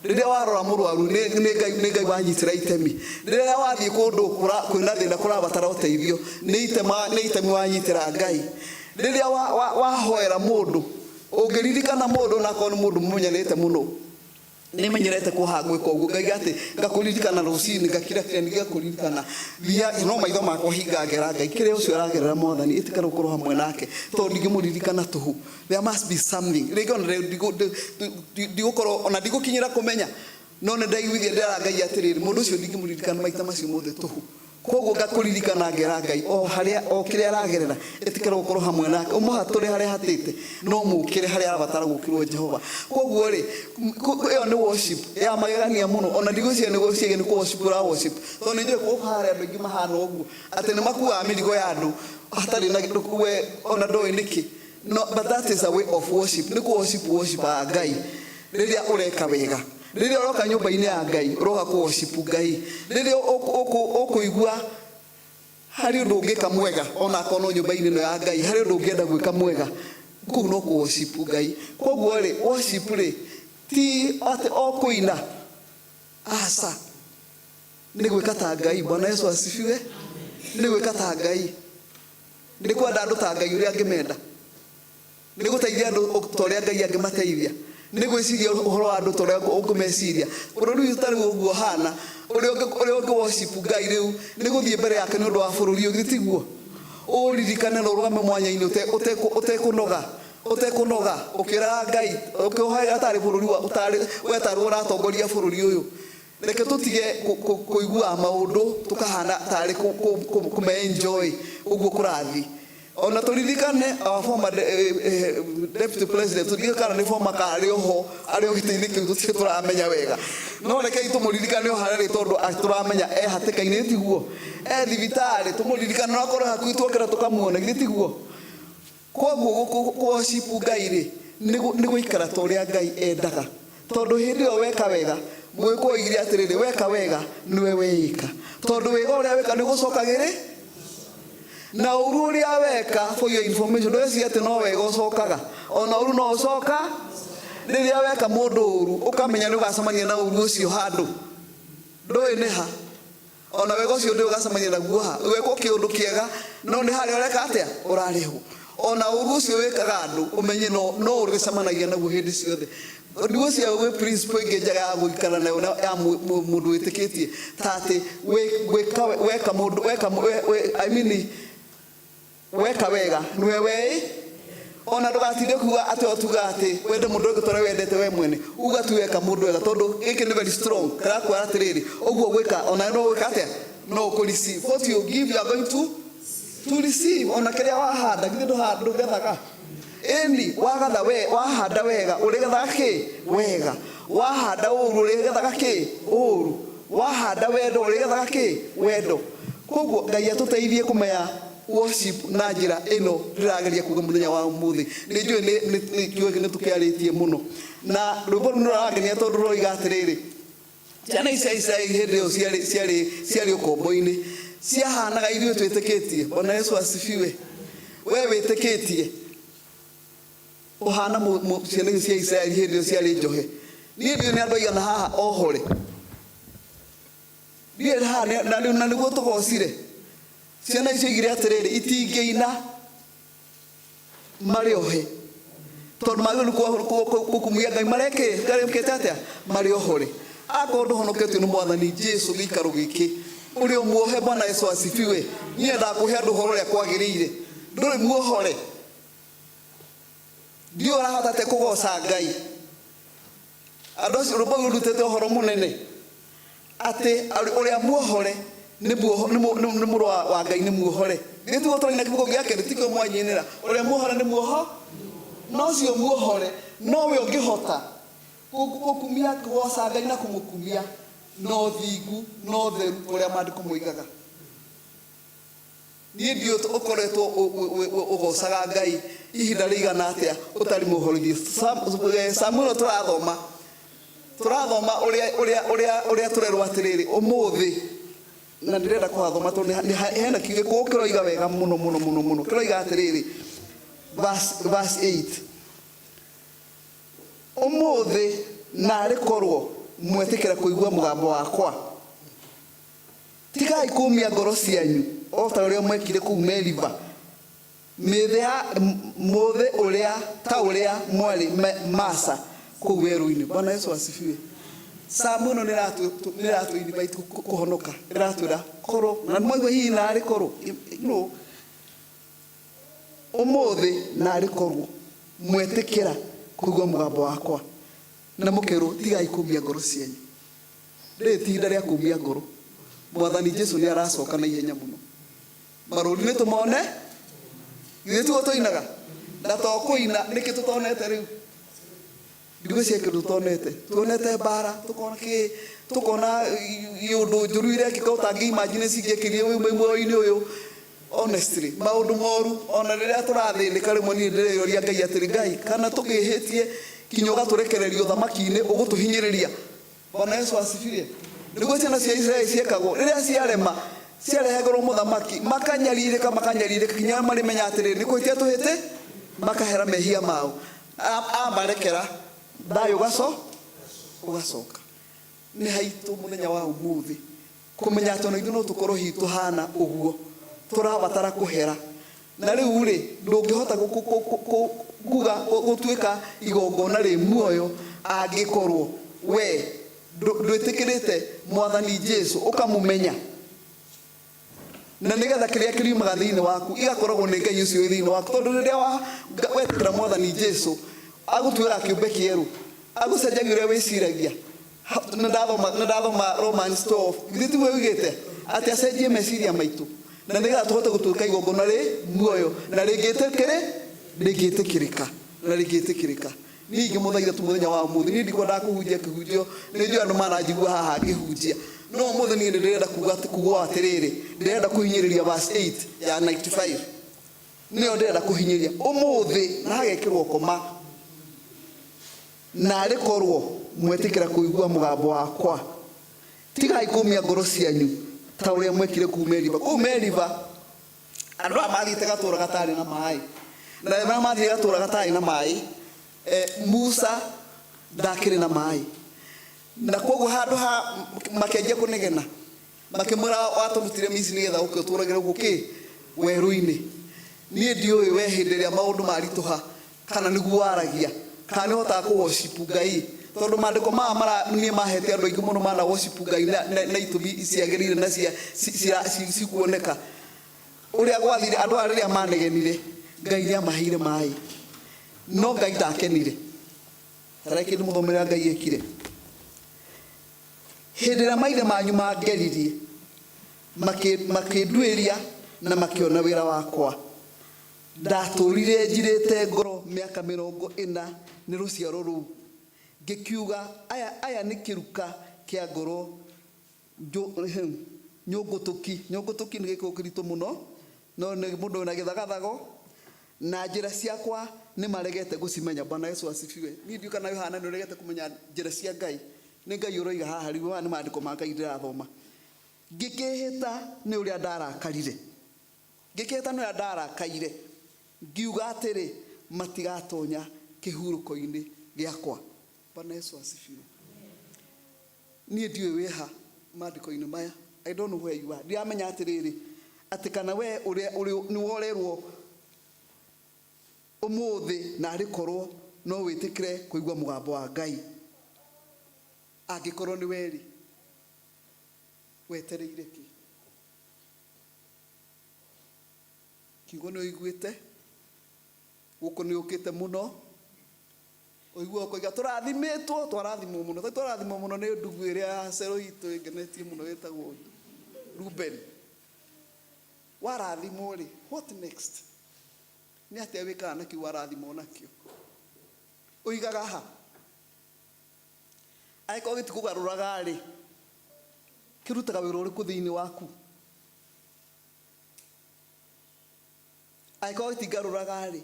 Rĩrĩa warora mũrwaru, nĩ Ngai wanyitĩra itemi. Rĩrĩa wathiĩ kũndũ kwĩna thĩna kũrabatara ũteithio, nĩ itemi wanyitĩra Ngai. Rĩrĩa wahoera mũndũ, ũngĩririkana mũndũ, onakorwo nĩ mũndũ mũmenyanĩte mũno, nĩ menyerete kũha gwĩka ũguo, ngaiga atĩ ngakũririkana rũcinĩ, ngakira kira ngakũririkana, thia no maitho makwa hinga, ngera Ngai kĩrĩa ũcio aragerera, Mwathani ĩtĩkĩra gũkorwo hamwe nake, tondũ ndingĩmũririkana tũhũ. There must be something. Rĩngĩ ona ndigũkorwo ona ndigũkinyĩra kũmenya, no nĩ ndaiguithia ndĩra Ngai atĩrĩrĩ, mũndũ ũcio ndingĩmũririkana maita macio mothe tũhũ. Koguo ngakũririkana, ngera Ngai o harĩa o kĩrĩa aragerera, ĩtĩkĩra gũkorwo hamwe nake, ũmũhatũre harĩa hatĩte, no mũkĩre harĩa arabatara gũkĩrwo, Jehova. Koguo rĩ, ĩyo nĩ worship ya magegania mũno. Ona ndigwĩciria nĩ gwĩciria nĩ kũ worship ũra worship, tondũ nĩ njũĩ gũkũ harĩa andũ aingĩ mahana ũguo atĩ nĩ makuaga mĩrigo ya andũ hatarĩ na we ona ndũĩ nĩkĩ. No, but that is a way of worship. Nĩ kũ worship worship Ngai rĩrĩa ũreka wega. Rĩrĩa ũroka nyũmba-inĩ ya Ngai, ũroka kũ worship Ngai. Rĩrĩa ũkũigua harĩ ũndũ ũngĩka mwega, ona akorwo no nyũmba-inĩ ĩno ya Ngai, harĩ ũndũ ũngĩenda gwĩka mwega, kũu no kũ worship Ngai. Koguo rĩ, worship rĩ, ti atĩ o kũina, aca, nĩ gwĩka ta Ngai. Bwana Yesu asifiwe. Nĩ gwĩka ta Ngai, nĩ kwenda andũ ta Ngai ũrĩa angĩmenda, nĩ gũteithia andũ ta ũrĩa Ngai angĩmateithia, nĩ gwĩciria ũhoro wa andũ ta ũrĩa ũngĩmeciria. Bũrũri witũ ta rĩu ũguo ũhana, ũrĩa ũngĩ worship Ngai rĩu nĩ gũthiĩ mbere yake nĩ ũndũ wa bũrũri ũyũ, tiguo? Ũririkane na ũrũgame mwanya-inĩ ũtekũnoga, ũtekũnoga, ũkĩraga Ngai, ũkĩhoyaga tarĩ bũrũri wa tarĩ we tarĩ ũratongoria bũrũri ũyũ. Reke tũtige kũiguaga maũndũ tũkahana tarĩ kũme enjoy ũguo kũrathiĩ. Ona tũririkane our former deputy president, tũtige kana nĩ former kana arĩ oho, arĩ o gĩtĩ-inĩ kĩu, tũtirĩ tũramenya wega, no rekei tũmũririkane o harĩa arĩ, tondũ tũramenya e hatĩka-inĩ, tiguo? E thibitarĩ, tũmũririkane, no akorwo hakuhĩ tuokĩra tũkamuona, githĩ tiguo? Koguo kũ worship Ngai rĩ, nĩ gũikara ta ũrĩa Ngai endaga, tondũ hĩndĩ ĩyo weka wega. Mũgĩkũyũ oigire atĩrĩrĩ, weka wega nĩwe weĩka, tondũ wega ũrĩa weka nĩ ũgũcokagĩrĩ na ũru ũrĩa weka. For your information, ndũgeciria atĩ no wega ũcokaga, ona ũru no ũcoka. Rĩrĩa weka mũndũ ũru, ũkamenya nĩ ũgacemania na ũru ũcio handũ ndũĩ nĩ ha. Ona wega ũcio ndũĩ ũgacemania naguo ha. Wekwo kĩũndũ kĩega, no nĩ harĩa ũreka atĩa ũrarĩhwo. Ona ũru ũcio wĩkaga andũ, ũmenye no ũrĩcemanagia naguo hĩndĩ ciothe. Ndigwĩciria gwĩ principle ĩngĩ njega ya gũikara nayo ya mũndũ wĩtĩkĩtie ta atĩ gwĩka weka mũndũ weka I mean, weka wega nĩwe wei. Ona ndũgatinde kuga atĩ otuga atĩ wende mũndũ ũngĩ torĩa wendete we mwene. Uga tu weka mũndũ wega, tondũ gĩkĩ nĩ very strong, kĩrakwĩra atĩrĩrĩ, ũguo gwĩka ona no gwĩka atĩa no ũkũ receive. What you give, you are going to receive. Ona kĩrĩa wahanda, githĩ ndũgethaga? Ĩni wagatha we wahanda wega, ũrĩgethaga kĩ? Wega. Wahanda ũru, ũrĩgethaga kĩ? Ũru. Wahanda wendo, ũrĩgethaga kĩ? Wendo. Koguo Ngai atũteithie kũmenya worship na njĩra ĩno ndĩrageria kuga mũthenya wa ũmũthĩ. Nĩ njũĩ nĩ tũkĩarĩtie mũno, na rwĩmbo rũu nĩ rũrangenia tondũ rũroiga atĩrĩrĩ, ciana ici cia Isiraeli hĩndĩ ĩyo ciarĩ ũkombo-inĩ, ciahanaga ithuĩ twĩtĩkĩtie. Bwana Yesu asifiwe. We wĩtĩkĩtie ũhana ciana icio cia Isiraeli hĩndĩ ĩyo ciarĩ njohe. Niĩ ndiũĩ nĩ andũ aigana haha ohore. Ndiũĩ haha na nĩguo tũgocire. Ciana icio igire atĩrĩrĩ, itingĩina marĩ ohe, tondũ magĩrĩirwo gũkumia Ngai marekĩte atĩa? Marĩ ohore. Akorwo ndũhonoketio nĩ Mwathani Jesu gĩikaro gĩkĩ, ũrĩ o muohe. Bwana Yesu asifiwe. Niĩ nyendaga kũhe andũ ũhoro ũrĩa kwagĩrĩire. Ndũrĩ muohore, ndiũ ũrahota atĩa kũgoca Ngai. Andũ acio, rwĩmbo rũu rũrutĩte ũhoro mũnene atĩ ũrĩa muohore nĩ mũrũ wa Ngai, nĩ muohore. Githĩ tiguo tũraina kibugo gĩake? Nĩ tikĩo mwanyinĩra ũrĩa muohore nĩ muoho? No ũcio muohore nowe ũngĩhota gũkumia, kũgoca Ngai na kũmũkumia na ũthingu na ũtheru ũrĩa maandĩko moigaga. Niĩ ndiũ ũkoretwo ũgocaga Ngai ihinda rĩigana atĩa ũtarĩ mũhorithie. Samuel, tũrathoma ũrĩa tũrerwo atĩrĩrĩ ũmũthĩ, na ndĩrenda kũhathoma tondũ hena kiugo kĩroiga wega mũno mũno mũno mũno. Kĩroiga atĩrĩrĩ, verse 8, "Ũmũthĩ narĩ korwo mwetĩkĩra kũigua mũgambo wakwa, tigai kũmia ngoro cianyu o ta ũrĩa mwekire kũu Meriba, mĩthĩ ya mũthĩ ũrĩa ta ũrĩa mwarĩ Masa kũu werũ-inĩ." Bwana Yesu asifiwe. Samu ĩno nĩ ĩratũ invite kũhonoka, ĩratwĩra korwo na mwaigua hihi narĩ korwo no ũmũthĩ narĩ korwo mwetĩkĩra kũigua mũgambo wakwa, na mũkerwo tigai kũmia ngoro cianyu. Rĩrĩ ti ihinda rĩa kũmia ngoro. Mwathani Jesu nĩ aracoka na ihenya mũno. Marũri nĩ tũmone, githĩ tiguo tũinaga? Na to kũina, nĩkĩ tũtonete rĩu? Ndigwĩciria kĩndũ tũtonete. Tuonete mbara, tukona kĩ, tukona iũndũ njũru irekĩka ũtangĩ imagine cingĩekĩrie wĩ muoyo-inĩ ũyũ. Honestly, maũndũ moru, ona rĩrĩa tũrathĩnĩka rĩmwe, niĩ ndĩreyũria Ngai atĩrĩ, "Ngai, kana tũkĩhĩtie kinya ũgatũrekereria ũthamaki-inĩ ũgũtũhinyĩrĩria?" Bwana Yesu asifiwe. Nĩguo ciana cia Isiraeli ciekagwo. Rĩrĩa ciarema, ciarehegerwo mũthamaki, makanyarirĩka, makanyarirĩka kinya marĩmenya atĩrĩrĩ, nĩ kũhĩtia tũhĩtĩ, makahera mehia mao, amarekera, thayũ ũgacoka. Nĩ haitũ mũthenya wa ũmũthĩ kũmenya atĩ ona ithuĩ no tũkorwo hihi tũhana ũguo, tũrabatara kũhera. Na rĩu rĩ, ndũngĩhota kuga gũtuĩka igongona rĩ muoyo angĩkorwo we ndwĩtĩkĩrĩte Mwathani Jesu, ũkamũmenya, na nĩgetha kĩrĩa kĩriumaga thĩinĩ waku igakoragwo nĩ Ngai ũcio wĩ thĩinĩ waku. Tondũ rĩrĩa wetĩkĩra Mwathani Jesu, agũtuĩra kĩũmbe kĩerũ, agũcenjagia ũrĩa wĩciragia. Nĩ ndathoma Romans 12, githĩ tiguo yugĩte atĩ acenjie meciria maitũ na nĩgetha tũhote gũtuĩka igongona rĩ muoyo na rĩngĩtĩkĩrĩka na rĩngĩtĩkĩrĩka? Niĩ ingĩmũthaitha tu mũthenya wa ũmũthĩ, niĩ ndikwendaga kũhunjia kĩhunjio, nĩ njũĩ andũ mananjigua haha ngĩhunjia, no ũmũthĩ niĩ nĩ ndĩrenda kuga atĩrĩrĩ, ndĩrenda kũhinyĩrĩria verse 8 ya 95, nĩyo ndĩrenda kũhinyĩria ũmũthĩ, na hagekĩrwo koma, narĩ korwo. Mwetĩkĩra kũigua mũgambo wakwa, tigai kũmia ngoro cianyu ta ũrĩa mwekire kũu Meriba. Kũu Meriba andũ aya mathiĩte gatũra gatarĩ na maĩ, na rĩrĩa mathiĩ gatũra gatarĩ na maĩ, Musa ndakĩrĩ na maĩ, na koguo handũ ha makĩanjia kũnegena, makĩmwĩra, watũrutire Misiri nĩgetha ũke ũtũragĩre gũkũ kĩ werũ-inĩ. Niĩ ndiũĩ we hĩndĩ ĩrĩa maũndũ maritũha kana nĩguo waragia, kana nĩ ũhotaga kũ worship Ngai, tondũ maandĩko maya mara niĩ mahete andũ aingĩ mũno mana worship Ngai na itũmi ciagĩrĩire na cikuoneka. Ũrĩa gwathire, andũ aya rĩrĩa manegenire, Ngai nĩ amaheire maĩ, no Ngai ndakenire. Tareke ndĩmũthomere ũrĩa Ngai ekire. Hĩndĩ ĩrĩa maithe manyu mangeririe, makĩnduĩria na makĩona wĩra wakwa, ndatũrire njirĩte ngoro mĩaka 40 nĩ rũciaro rũu, ngĩkiuga, aya nĩ kĩruka kĩa ngoro nyũngũtũki. Nyũngũtũki nĩ gĩkũyũ kĩritũ mũno, no nĩ mũndũ wĩna gĩthagathago, na njĩra ciakwa nĩ maregete gũcimenya. Bwana Yesu asifiwe. Niĩ ndiũĩ kana Yohana nĩ ũregete kũmenya njĩra cia Ngai. Nĩ Ngai ũroiga haha rĩu, maya nĩ maandĩko ma Ngai ndĩrathoma. Ngĩkĩhĩta nĩ ũrĩa ndarakarire, ngĩkĩhĩta nĩ ũrĩa ndarakaire, ngiuga atĩrĩ, matigatonya kĩhurũko-inĩ gĩakwa. Bwana Yesu asifiwe. Niĩ ndiũĩ wĩha maandĩko-inĩ maya. I don't know where you are. Ndiramenya atĩrĩrĩ, atĩ kana we ũrĩa nĩ worerwo ũmũthĩ, na arĩ korwo no wĩtĩkĩre kũigua mũgambo wa Ngai. Angĩkorwo nĩ werĩ, wetereire kĩ? Kiugo nĩ ũiguĩte, gũkũ nĩ ũkĩte mũno, ũigua ũkoiga tũrathimĩtwo, twarathimwo mũno, twarathimwo mũno nĩ ndugu ĩrĩa ya cero itũ ĩngenetie mũno ĩtagwo Ruben. Warathimwo rĩ, what next? Nĩ atĩa wĩkaga na kĩu warathimwo nakĩo? Ũigaga ha? Angĩkorwo gĩtikũgarũraga rĩ, kĩrutaga wĩra ũrĩkũ thĩinĩ waku? Angĩkorwo gĩtingarũraga rĩ,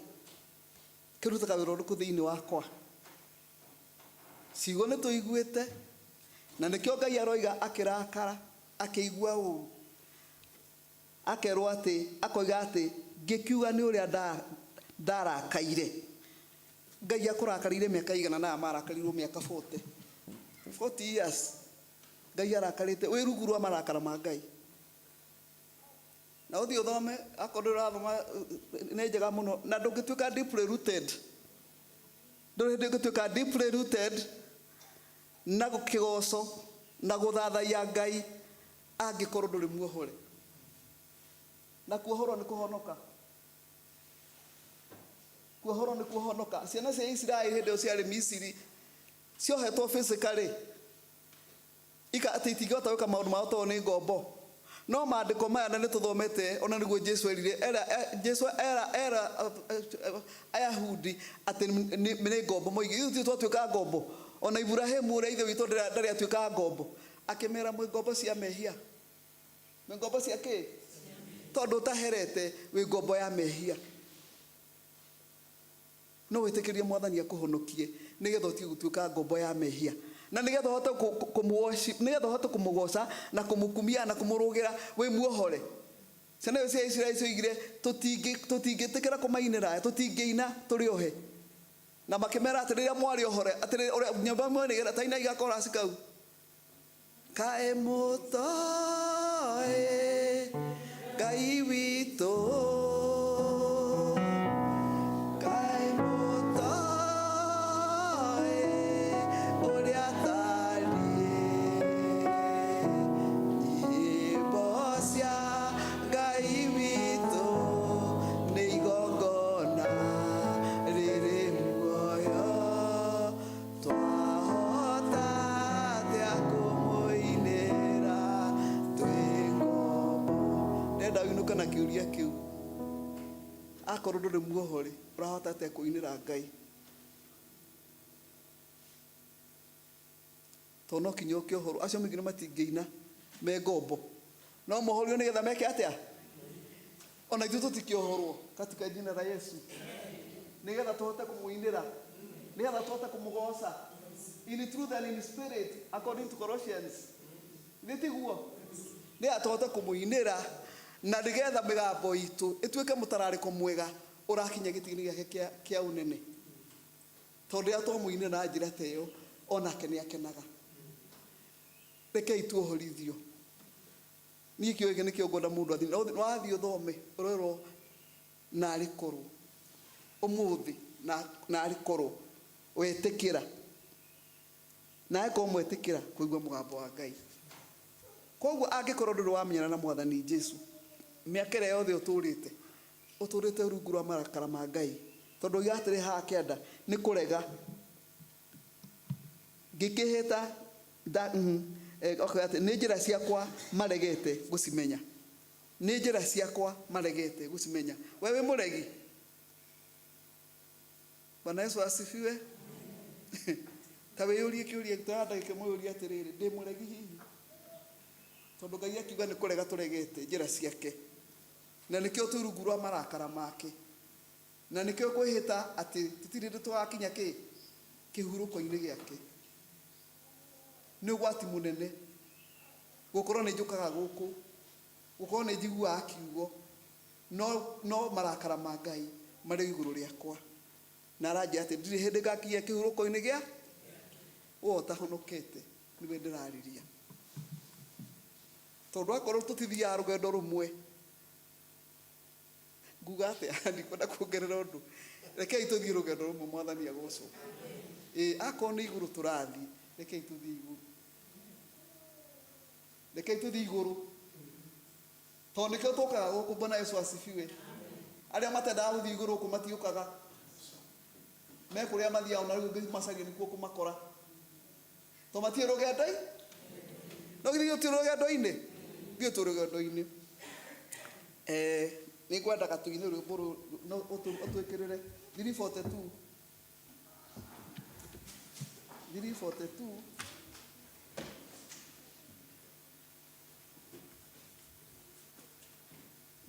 kĩrutaga wĩra ũrĩkũ thĩinĩ wakwa? Ciugo nĩ tũiguĩte, na nĩkĩo Ngai aroiga akĩrakara, akĩigua ũru, akerwo atĩ, akoiga atĩ, ngĩkiuga nĩ ũrĩa ndarakaire. Ngai akũrakarĩire mĩaka igana, na aya marakarirwo mĩaka 40. 40 years Ngai arakarĩte, wĩ rungu rwa marakara ma Ngai. Na ũthiĩ ũthome, akorwo ndũrathoma nĩ njega mũno, na ndũngĩtuĩka deeply rooted. Ndũrĩ hĩndĩ ũngĩtuĩka deeply rooted na kĩgoco na gũthathaiya Ngai angĩkorwo ndũrĩ muohore. Na kuohorwo nĩ kũhonoka. Kuohorwo nĩ kũhonoka. Ciana cia Isiraeli hĩndĩ ĩyo ciarĩ Misiri, ciohetwo physically, ika atĩ itingĩhota gwĩka maũndũ mao tondũ nĩ ngombo. No maandĩko maya na nĩ tũthomete, ona nĩguo Jesu erire, Jesu era Ayahudi atĩ nĩ ngombo, moige ithuĩ twatuĩka ngombo. Ona Iburahĩmu ũrĩa ithe witũ ndarĩ atuĩka ngombo, akĩmera mwĩ ngombo cia mehia. Mwĩ ngombo cia kĩ? Tondũ ũtaherete wĩ ngombo ya mehia. No wĩtĩkĩrie Mwathani akũhonokie nĩgetha ũtige gũtuĩka ngombo ya mehia, na nĩgetha ũhote kũmũ-worship, nĩgetha ũhote kũmũgoca na kũmũkumia na kũmũrũgĩra wĩ muohore. Ciana icio cia Isiraeli cioigire, tũtingĩtĩkĩra kũmainĩra, tũtingĩina tũrĩ ohe. Na makĩmera atĩ rĩrĩa mwarĩ ohore, atĩ ũrĩa nyũmba mwenĩgĩra, ta inai gakorasi kau. Kaĩ mũtoĩ Ngai witũ, kaĩ mũtoĩ ũrĩa atariĩ, nyĩmbo cia Ngai witũ nĩ igongona rĩrĩ muoyo, twahota atĩa kũmũinĩra twĩ ngombo. Ndĩrenda ũinũke na kĩũria kĩu. Akorwo ndũrĩ muohore, ũrahota atĩa kũinĩra Ngai? Tondũ no kinya ũkĩohorwo. Acio maingĩ matingĩina me ngombo. No mohorio nĩgetha meke atĩa? Ona ithuĩ tũtikĩohorwo katika jina la Yesu, nĩgetha tũhote kũmũinĩra, nĩgetha tũhote kũmũgoca. In truth and in spirit according to Colossians. Nĩ tiguo? Nĩ tũhote kũmũinĩra na nĩgetha mĩgambo itũ ĩtuĩke mũtararĩko mwega ũrakinya gĩtĩ-inĩ gĩake kĩa ũnene. Tondũ rĩrĩa twamũinĩra na njĩra ta ĩyo onake nĩ akenaga. Rekei tuohorithio. Niĩ kĩo gĩkĩ nĩkĩo ngwenda mũndũ athiĩ. No wathiĩ ũthome ũrerwo narĩ korwo ũmũthĩ narĩ korwo wetĩkĩra nawe korwo mwetĩkĩra kũigua mũgambo wa Ngai. Koguo angĩkorwo ndũrĩ wamenyana na Mwathani Jesu mĩaka ĩrĩa yothe ũtũrĩte ũtũrĩte rungu rwa marakara ma Ngai, tondũ oiga atĩrĩ haha kĩanda nĩ kũrega ngĩkĩhĩta atĩ nĩ njĩra ciakwa maregete gũcimenya, nĩ njĩra ciakwa maregete gũcimenya. We wĩ mũregi? Bwana Yesu asifiwe. Ta wĩyũrie kĩũria ta ndagĩka ĩmwe ũrie atĩrĩrĩ, ndĩ mũregi hihi? Tondũ Ngai akiuga nĩ kũrega tũregete njĩra ciake, na nĩkĩo twĩ rungu rwa marakara make, na nĩkĩo kwĩhĩta atĩ tũtirĩ hĩndĩ tũgakinya kĩ kĩhurũko-inĩ gĩake. Nĩ ũgwati mũnene gũkorwo nĩ njũkaga gũkũ, gũkorwo nĩ njiguaga kiugo, no marakara ma Ngai marĩ igũrũ rĩakwa, na aranjĩra atĩ ndirĩ hĩndĩ ngakinya kĩhurũko-inĩ gĩa we ũtahonokete nĩwe ndĩrarĩria. Tondũ akorwo tũtithiaga rũgendo rũmwe, nguga atĩa? Ndikwenda kuongerera ũndũ. Rekei tũthiĩ rũgendo rũmwe, Mwathani agocwo. Ĩĩ, akorwo nĩ igũrũ tũrathiĩ, rekei tũthiĩ igũrũ. Rekei tũthiĩ igũrũ. Tondũ nĩkĩo tũkaga gũkũ. Bwana Yesu asifiwe. Arĩa matendaga gũthiĩ igũrũ gũkũ matiũkaga. Me kũrĩa mathiaga ona rĩu ũngĩmacaria nĩkuo kũmakora. Tondũ matirĩ rũgendo-inĩ. No githĩ ithuĩ tũrĩ rũgendo-inĩ? Ithuĩ tũrĩ rũgendo-inĩ. Nĩ ngwendaga tũine rwĩmbo rũrũ, no ũtwĩkĩrĩre 342. 342.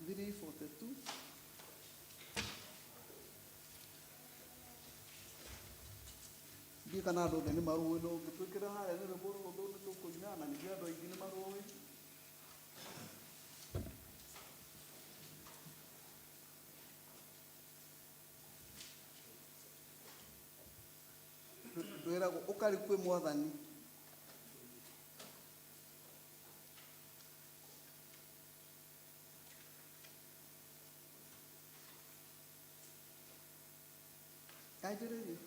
342. Ndiũĩ kana andũ othe nĩ marũĩ, no ũngĩtwĩkĩra harĩa nĩ rwĩmbo rũhũthũ nĩ tũkũina, na ningĩ andũ aingĩ nĩ marũĩ. Ndwĩragwo ũkarĩ kwĩ Mwathani. Anjĩrĩrie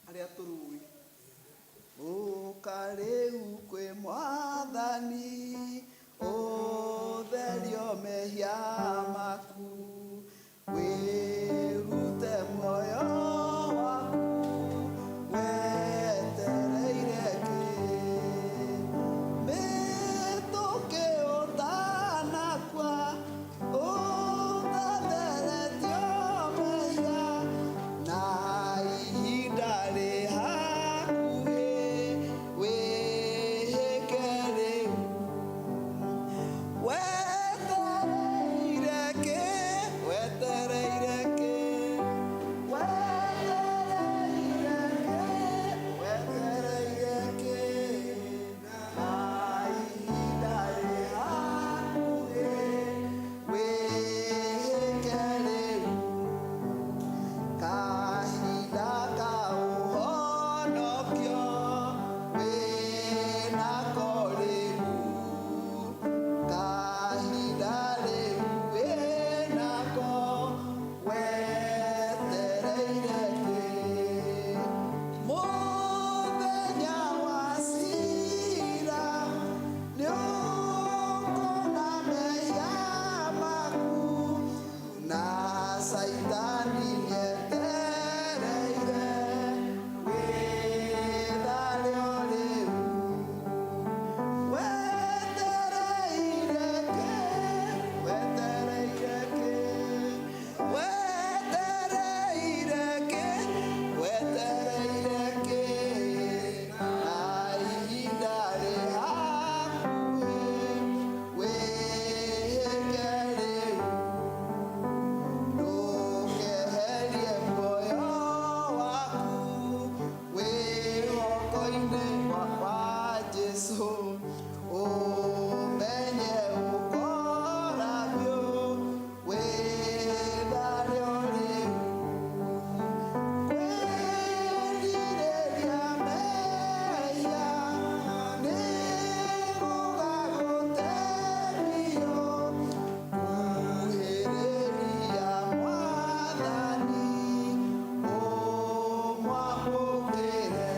arĩa tũrũĩ. Ũka rĩu kwĩ Mwathani, ũtherio mehia maku, wĩrute muoyo waku, wetereire kĩ? Mĩtũkĩ ũtanakua, ũtatheretio mehia, Ũmenye ũkora biũ wĩthare rĩu. Kwĩrirĩria mehia nĩ gũgagũte biũ. Kuhĩrĩria Mwathani ũmwamũkĩre.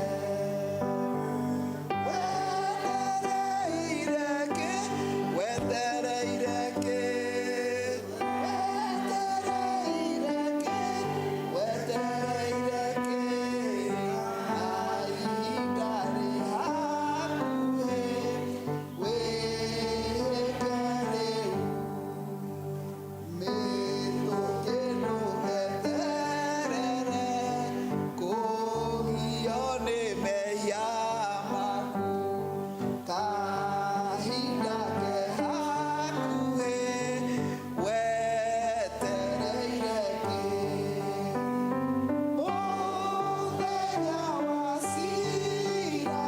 Wetereire kĩ? Wetereire kĩ? Wetereire kĩ? Wetereire kĩ? Na ihinda rĩ hakuhĩ, wĩke rĩu. Mĩtũkĩ ndũgeterere kũgio nĩ mehia maku. Kahinda ke hakuhĩ, wetereire kĩ? Mũthenya wa ciira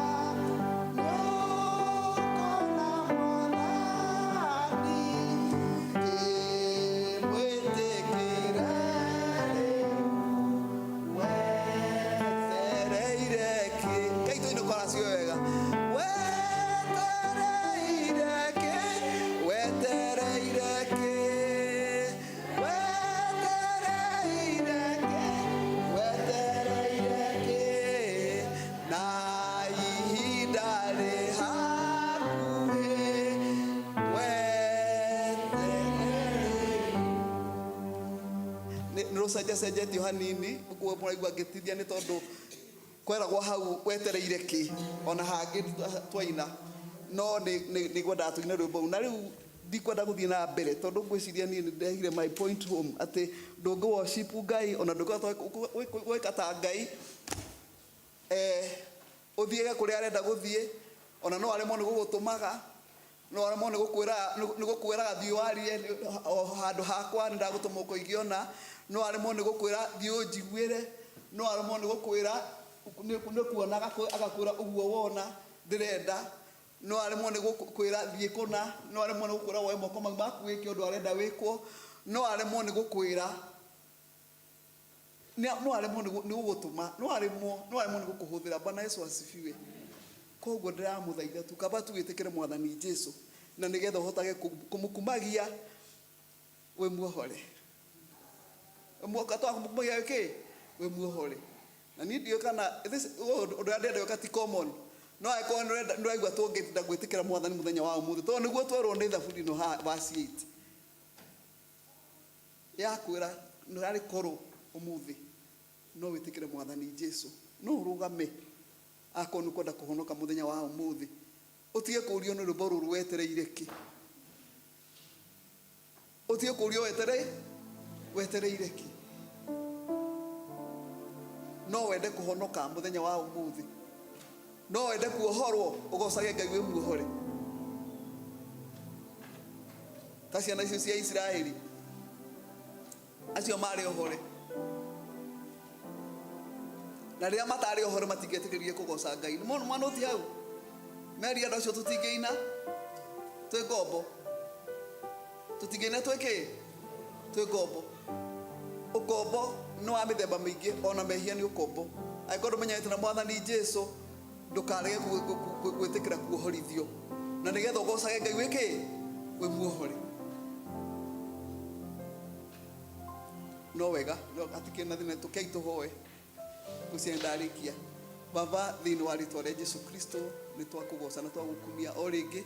nĩũkona Mwathani, kĩmwĩtĩkĩre rĩu. Wetereire kĩ? Ngai tũine chorus ĩyo wega. Wetereire kĩ? Wetereire kĩ? Wetereire kĩ? Wetereire kĩ? Na ihinda rĩ hakuhĩ, wetereire. Nĩ rũcenjacenjetio hanini ũguo mũraigua ngĩtithia nĩ tondũ kweragwo hau wetereire kĩ ona hangĩ twaina no nĩ ngwendaga tũine rwĩmbo rũu. Na rĩu ndikwenda gũthiĩ na mbere tondũ ngwĩciria niĩ nĩ ndehire my point home atĩ ndũngĩ worship Ngai ona ndũngĩhota gwĩka ta Ngai ũthiĩge kũrĩa arenda gũthiĩ ona no aremwo nĩ gũgũtũmaga no aremwo nĩ gũkwĩraga thiĩ warie o handũ hakwa nĩ ndagũtũma ũkoige ona no aremwo nĩ gũkwĩra thiĩ ũnjiguĩre no aremwo nĩ gũkwĩra nĩ kuona agakwĩra ũguo wona ndĩrenda no aremwo nĩ gũkwĩra thiĩ kũna no aremwo nĩ gũkwĩra woe moko mau maku wĩke ũndũ arenda wĩkwo no aremwo nĩ gũkwĩra no aremwo nĩ gũgũtũma no aremwo nĩ gũkũhũthĩra. Bwana Yesu asifiwe. Koguo ndĩramũthaitha tu kaba tu wĩtĩkĩre Mwathani Jesu na nĩgetha ũhotage kũmũkumagia wĩ muohore. Mwaka kũmũkumagia kĩ wĩ muohore. Na niĩ ndiũĩ kana ũndũ ũrĩa ndĩrenda gwĩka ti common no angĩkorwo nĩũraigua tũngĩtinda gwĩtĩkĩra Mwathani mũthenya wa ũmũthĩ tondũ nĩguo twerwo nĩ thaburi ĩno haha verse 8 yakwĩra nĩarĩ korwo ũmũthĩ no wĩtĩkĩre Mwathani Jesu no ũrũgame akorwo nĩ ũkwenda kũhonoka mũthenya wa ũmũthĩ ũtige kũũrio nĩ rwĩmbo rũrũ wetereire kĩ ũtige kũũrio wetereire kĩ no wende kũhonoka mũthenya wa ũmũthĩ no wende kuohorwo ũgocage Ngai wĩ muohore ta ciana icio cia Isiraeli acio marĩ ohore na rĩrĩa matarĩ ohore matingĩetĩkĩrire kũgoca Ngai. Nĩ mwana ũti hau meri andũ acio tũtingĩina twĩ ngombo tũtingĩina twĩ kĩ twĩ ngombo. Ũkombo nĩ wa mĩthemba mĩingĩ ona mehia nĩ ũkombo. Angĩkorwo ndũmenyete na Mwathani Jesu ndũkarege gwĩtĩkĩra kuohorithio na nĩgetha ũgocage Ngai wĩ kĩ wĩ muohore. No wega hatikĩrĩ na thĩna tũkei tũhoe ngwĩciria nĩ ndarĩkia. Baba thĩinĩ wa rĩtwa rĩa Jesu Kristo nĩ twakũgoca na twagũkumia o rĩngĩ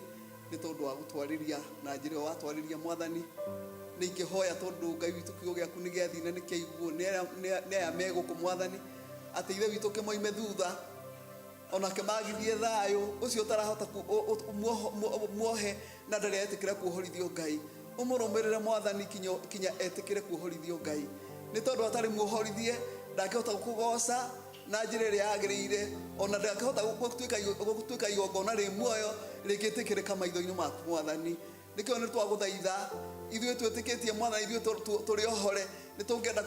nĩ tondũ wa gũtwarĩria na njĩra ĩyo watwarĩria Mwathani. Nĩ ingĩhoya tondũ Ngai witũ kiugo gĩaku nĩ gĩathiĩ na nĩ kĩaiguo nĩ aya me gũkũ Mwathani atĩ ithe witũ kĩmoime thutha ona kĩmagithie thayũ ũcio ũtarahota muohe na ndarĩ etĩkĩra kuohorithio Ngai ũmũrũmĩrĩre Mwathani kinya etĩkĩre kuohorithio Ngai nĩ tondũ atarĩ muohorithie ndangĩhota gũkũgoca na njĩra ĩrĩa yagĩrĩire ona ndangĩhota gũtuĩka igongona rĩ muoyo rĩngĩtĩkĩrĩka maitho-inĩ maku Mwathani. Nĩkĩo nĩ twagũthaitha ithuĩ twĩtĩkĩtie Mwathani ithuĩ tũrĩ ohore nĩ tũngĩenda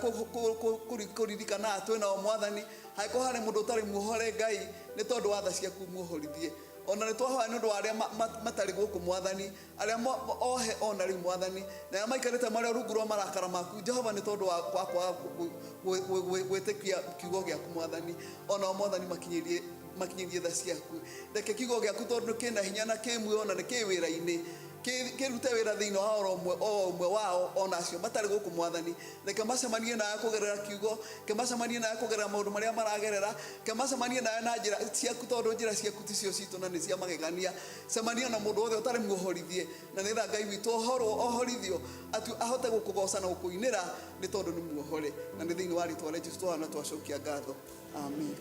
kũririkana twĩ nao Mwathani. Angĩkorwo harĩ mũndũ ũtarĩ muohore Ngai nĩ tondũ wa tha ciaku muohorithie. Ona nĩ twahoya nĩ ũndũ wa arĩa matarĩ gũkũ Mwathani, arĩa ohe ona rĩu Mwathani, na arĩa maikarĩte marĩ rungu rwa marakara maku Jehova, nĩ tondũ wa kwaga gwĩtĩkia kiugo gĩaku Mwathani. Ona Mwathani makinyĩrie tha ciaku. Reke kiugo gĩaku tondũ kĩna hinya na kĩ muoyo na nĩ kĩ wĩra-inĩ, kĩrute wĩra thĩinĩ wa oro ũmwe o ũmwe wao, ona acio matarĩ gũkũ Mwathani. Reke macemanie nawe kũgerera kiugo, reke macemanie nawe kũgerera maũndũ marĩa maragerera, reke macemanie nawe na njĩra ciaku, tondũ njĩra ciaku ticio citũ na nĩ cia magegania. Cemania na mũndũ wothe ũtarĩ muohorithie, na nĩgetha Ngai witũ ohorithio ahote gũkũgoca na gũkũinĩra, nĩ tondũ nĩ muohore. Na nĩ thĩinĩ wa rĩtwa rĩa Jesũ twahoya na twacokia ngatho. Amen.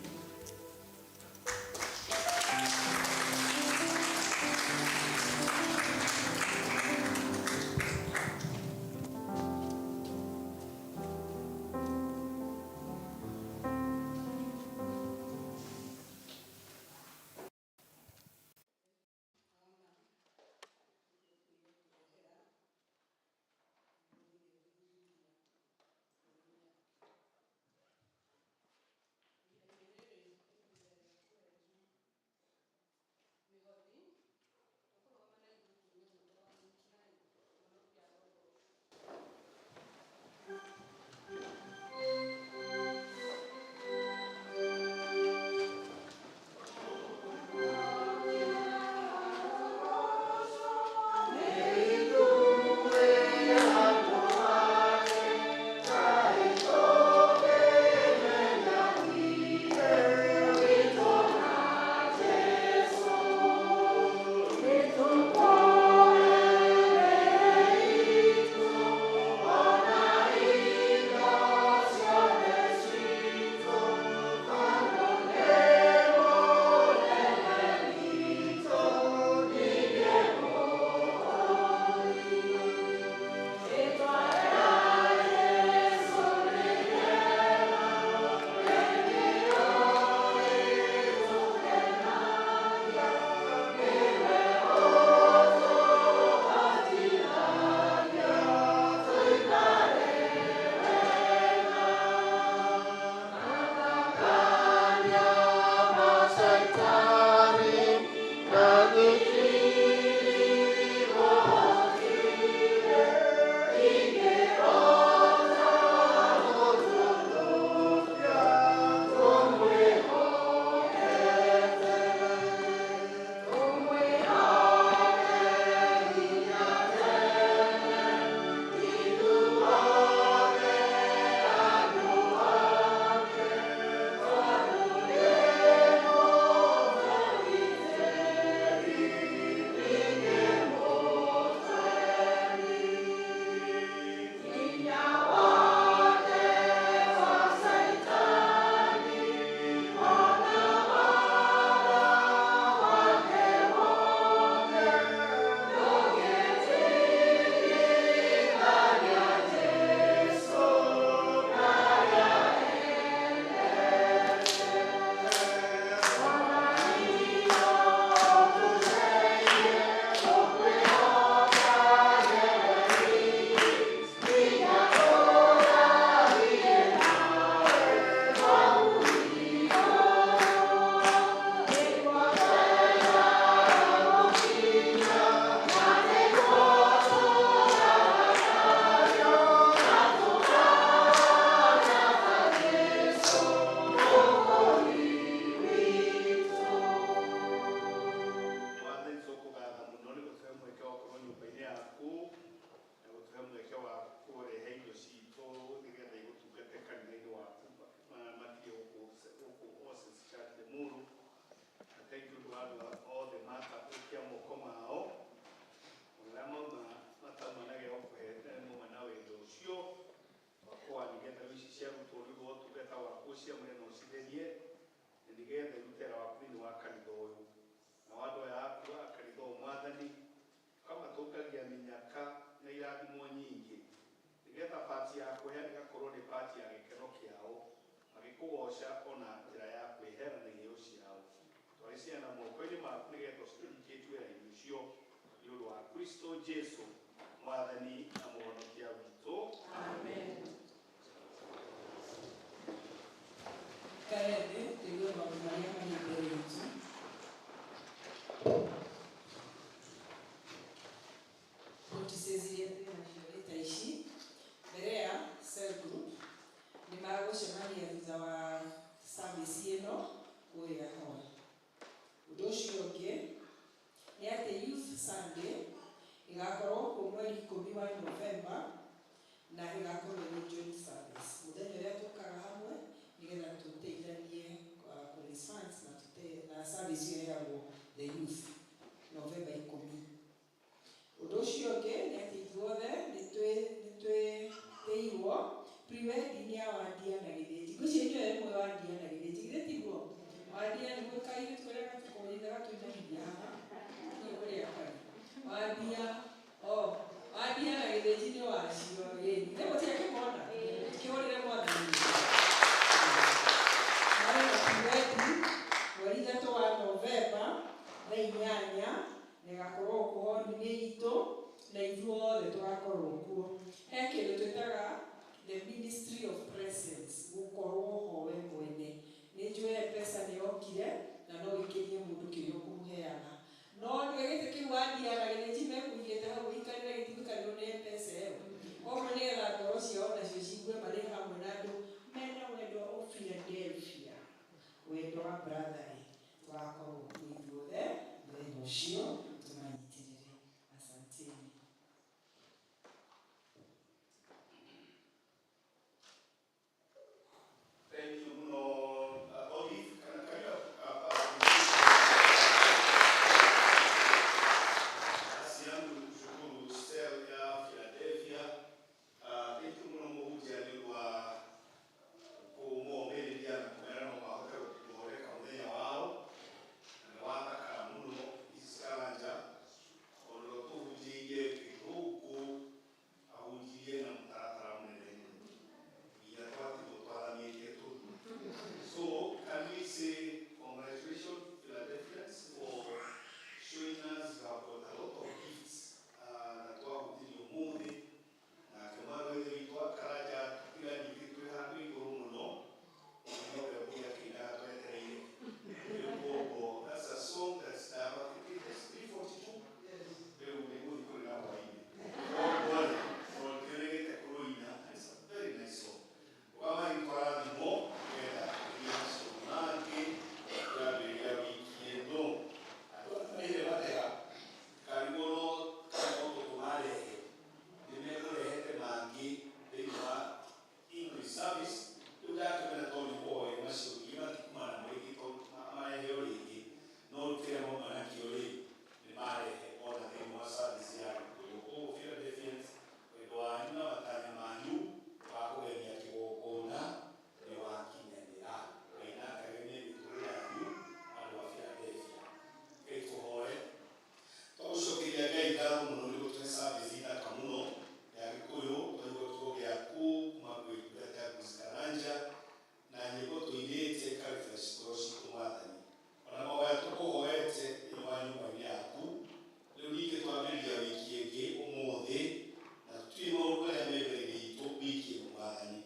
Wambia oh wambia na Gĩthĩnji nĩ wacio ĩni nĩ mũtiakĩmona kĩhũrĩre Mwathani. Marĩ na kiwendi mweri 3 wa Novemba thaa 8 na ĩgakorwo kuo hall-inĩ itũ na ithuothe tũgakorwo kuo. He kĩndũ twĩtaga the ministry of presence, gũkorwo ho we mwene. Nĩ njũĩ M-Pesa nĩ yokire na no ĩkĩrie mũndũ kĩrĩa ũkũmũheaga, no nĩwe gĩtĩ kĩu wambia na Gĩthĩnji mekũigĩte hau ũikarĩre gĩtigũikarĩrwo nĩ M-Pesa ĩyo. Koguo nĩgetha ngoro ciao nacio cigue marĩ hamwe na andũ mena wendo wa Philadelphia, wendo wa brotherly, tũgakorwo kuo ithuothe mũthenya ũcio tũmanyitĩrĩre. Asanteni. Thank you muno, Olive. Can you Basi yangu ni kushukuru cell ya Philadelphia. Thank you muno mũhunjia nĩ ũndũ wa kũmomĩrĩria na kũmera no mahote gũthondeka mũthenya wao na nĩ wathakara mũno ici Karanja ona tũhunjĩirie gĩthũngũ ahunjirie na mũtaratara mũnene nginya twatigwo twathamĩtie tũthu. So can we say congratulations Philadelphians for showing us you have got a lot of gifts na twahunjirie ũmũthĩ nake mwana wa ithe witũ wa Karanja tũtiganĩtie twĩ handũ igũrũ mũno ona nowe ũrĩa akĩinaga twetereire. Rĩu koguo that's a song that's now, I think it's 3:42 rĩu nĩ gũthiĩ kũrĩ na hwaĩ-inĩ koguo rĩ tũrĩgĩte kũrũina. It's a very nice song. Ũkamari twarathimwo nĩgetha tũgĩe masomo mangĩ tũrambĩrĩria wiki ĩno. Andũ marĩire matega karigwo no kana no tũmarehe nĩ mekũrehete mangĩ thĩinĩ wa English service. Rĩu ndakĩmena tondũ nĩ kũhoe macio ningĩ matikuma namo rĩngĩ tondũ mareheo rĩngĩ no rĩu kĩrĩa mauma nakĩo rĩ nĩ marehe ona thĩinĩ wa service ya Gĩkũyũ. Koguo Philadelphians, wendo wanyu na matanya manyu wa kũgemia kĩgongona nĩ wakinyanĩra. Ngai nakagemie mĩtũrĩre yanyu andũ a Philadelphia. Ngai tũhoe. Twagũcokeria Ngai ngatho mũno nĩ gũtũhe service thaka mũno ya Gĩkũyũ. Twaigua kiugo gĩaku kuma kwĩ ndungata yaku Karanja na nyĩmbo tũinĩte ikarefresh ngoro citũ Mwathani ona mahoya tũkũhoete thĩinĩ wa nyũmba-inĩ yaku. Rĩu ningĩ twambĩrĩria wiki ĩngĩ ũmũthĩ na tũtiũĩ maũndũ marĩa me mbere itũ wiki ĩno Mwathani,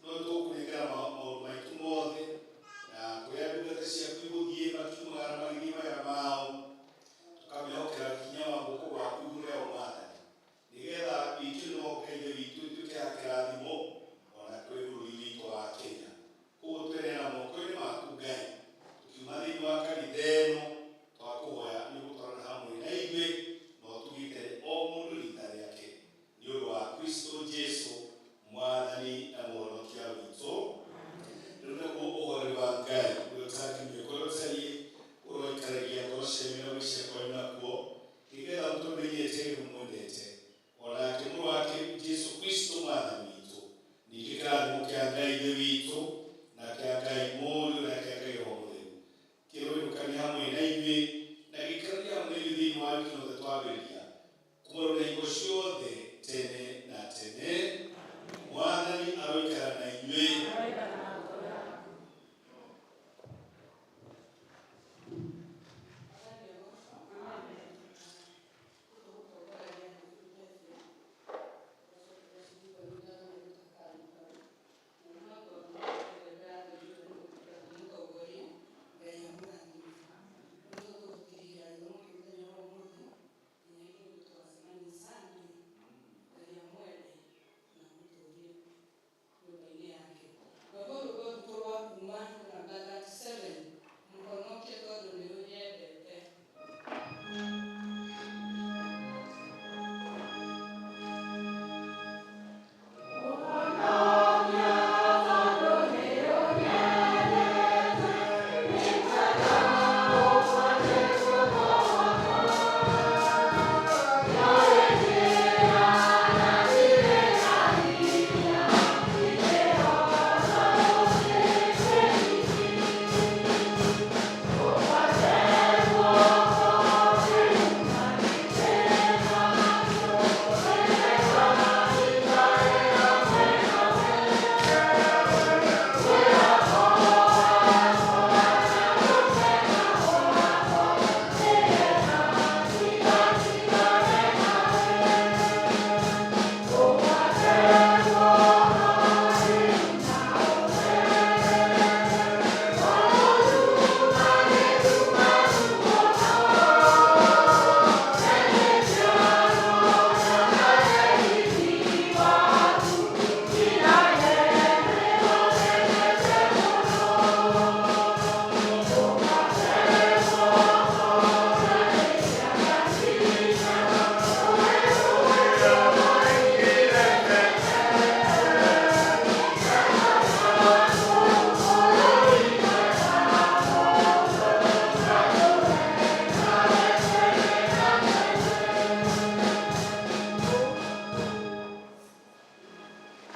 no tũkũnengera maũndũ maitũ mothe na kũrĩa ndungata ciaku igũthiĩ makiumagara magĩthiĩ mawĩra mao tũkamehokera hinya wa guoko gwaku igũrũ rĩao Mwathani nĩgetha wiki ĩno Ngai ithe witũ ĩtuĩke ya kĩrathimo ona kwĩ bũrũri witũ wa Kenya. Koguo tweneana moko-inĩ maku Ngai tũkiuma thĩinĩ wa kanitha ĩno twakũhoya nĩ ũgũtwarana hamwe na ithuĩ na ũtũgitĩre o mũndũ rita rĩake nĩ ũndũ wa Kristo Jesu Mwathani na Mũhonokia witũ. Rĩu naguo ũhoreri wa Ngai ũrĩa ũtangĩmenya ũrĩa ũtariĩ ũroikaragia ngoro cianyu na gwĩciria kwanyu nakuo nĩgetha mũtũmenyete rĩu mwendete onake mũrũ wake Jesu Kristo Mwathani witũ. Ningĩ kĩrathimo kĩa Ngai ithe witũ na kĩa Ngai Mũriũ na kĩa Ngai Roho Mũtheru kĩroinũkania hamwe na ithuĩ na gĩikarania hamwe na ithuĩ thĩinĩ wa wiki ĩno twambĩrĩria kuma rĩu na hingo ciothe.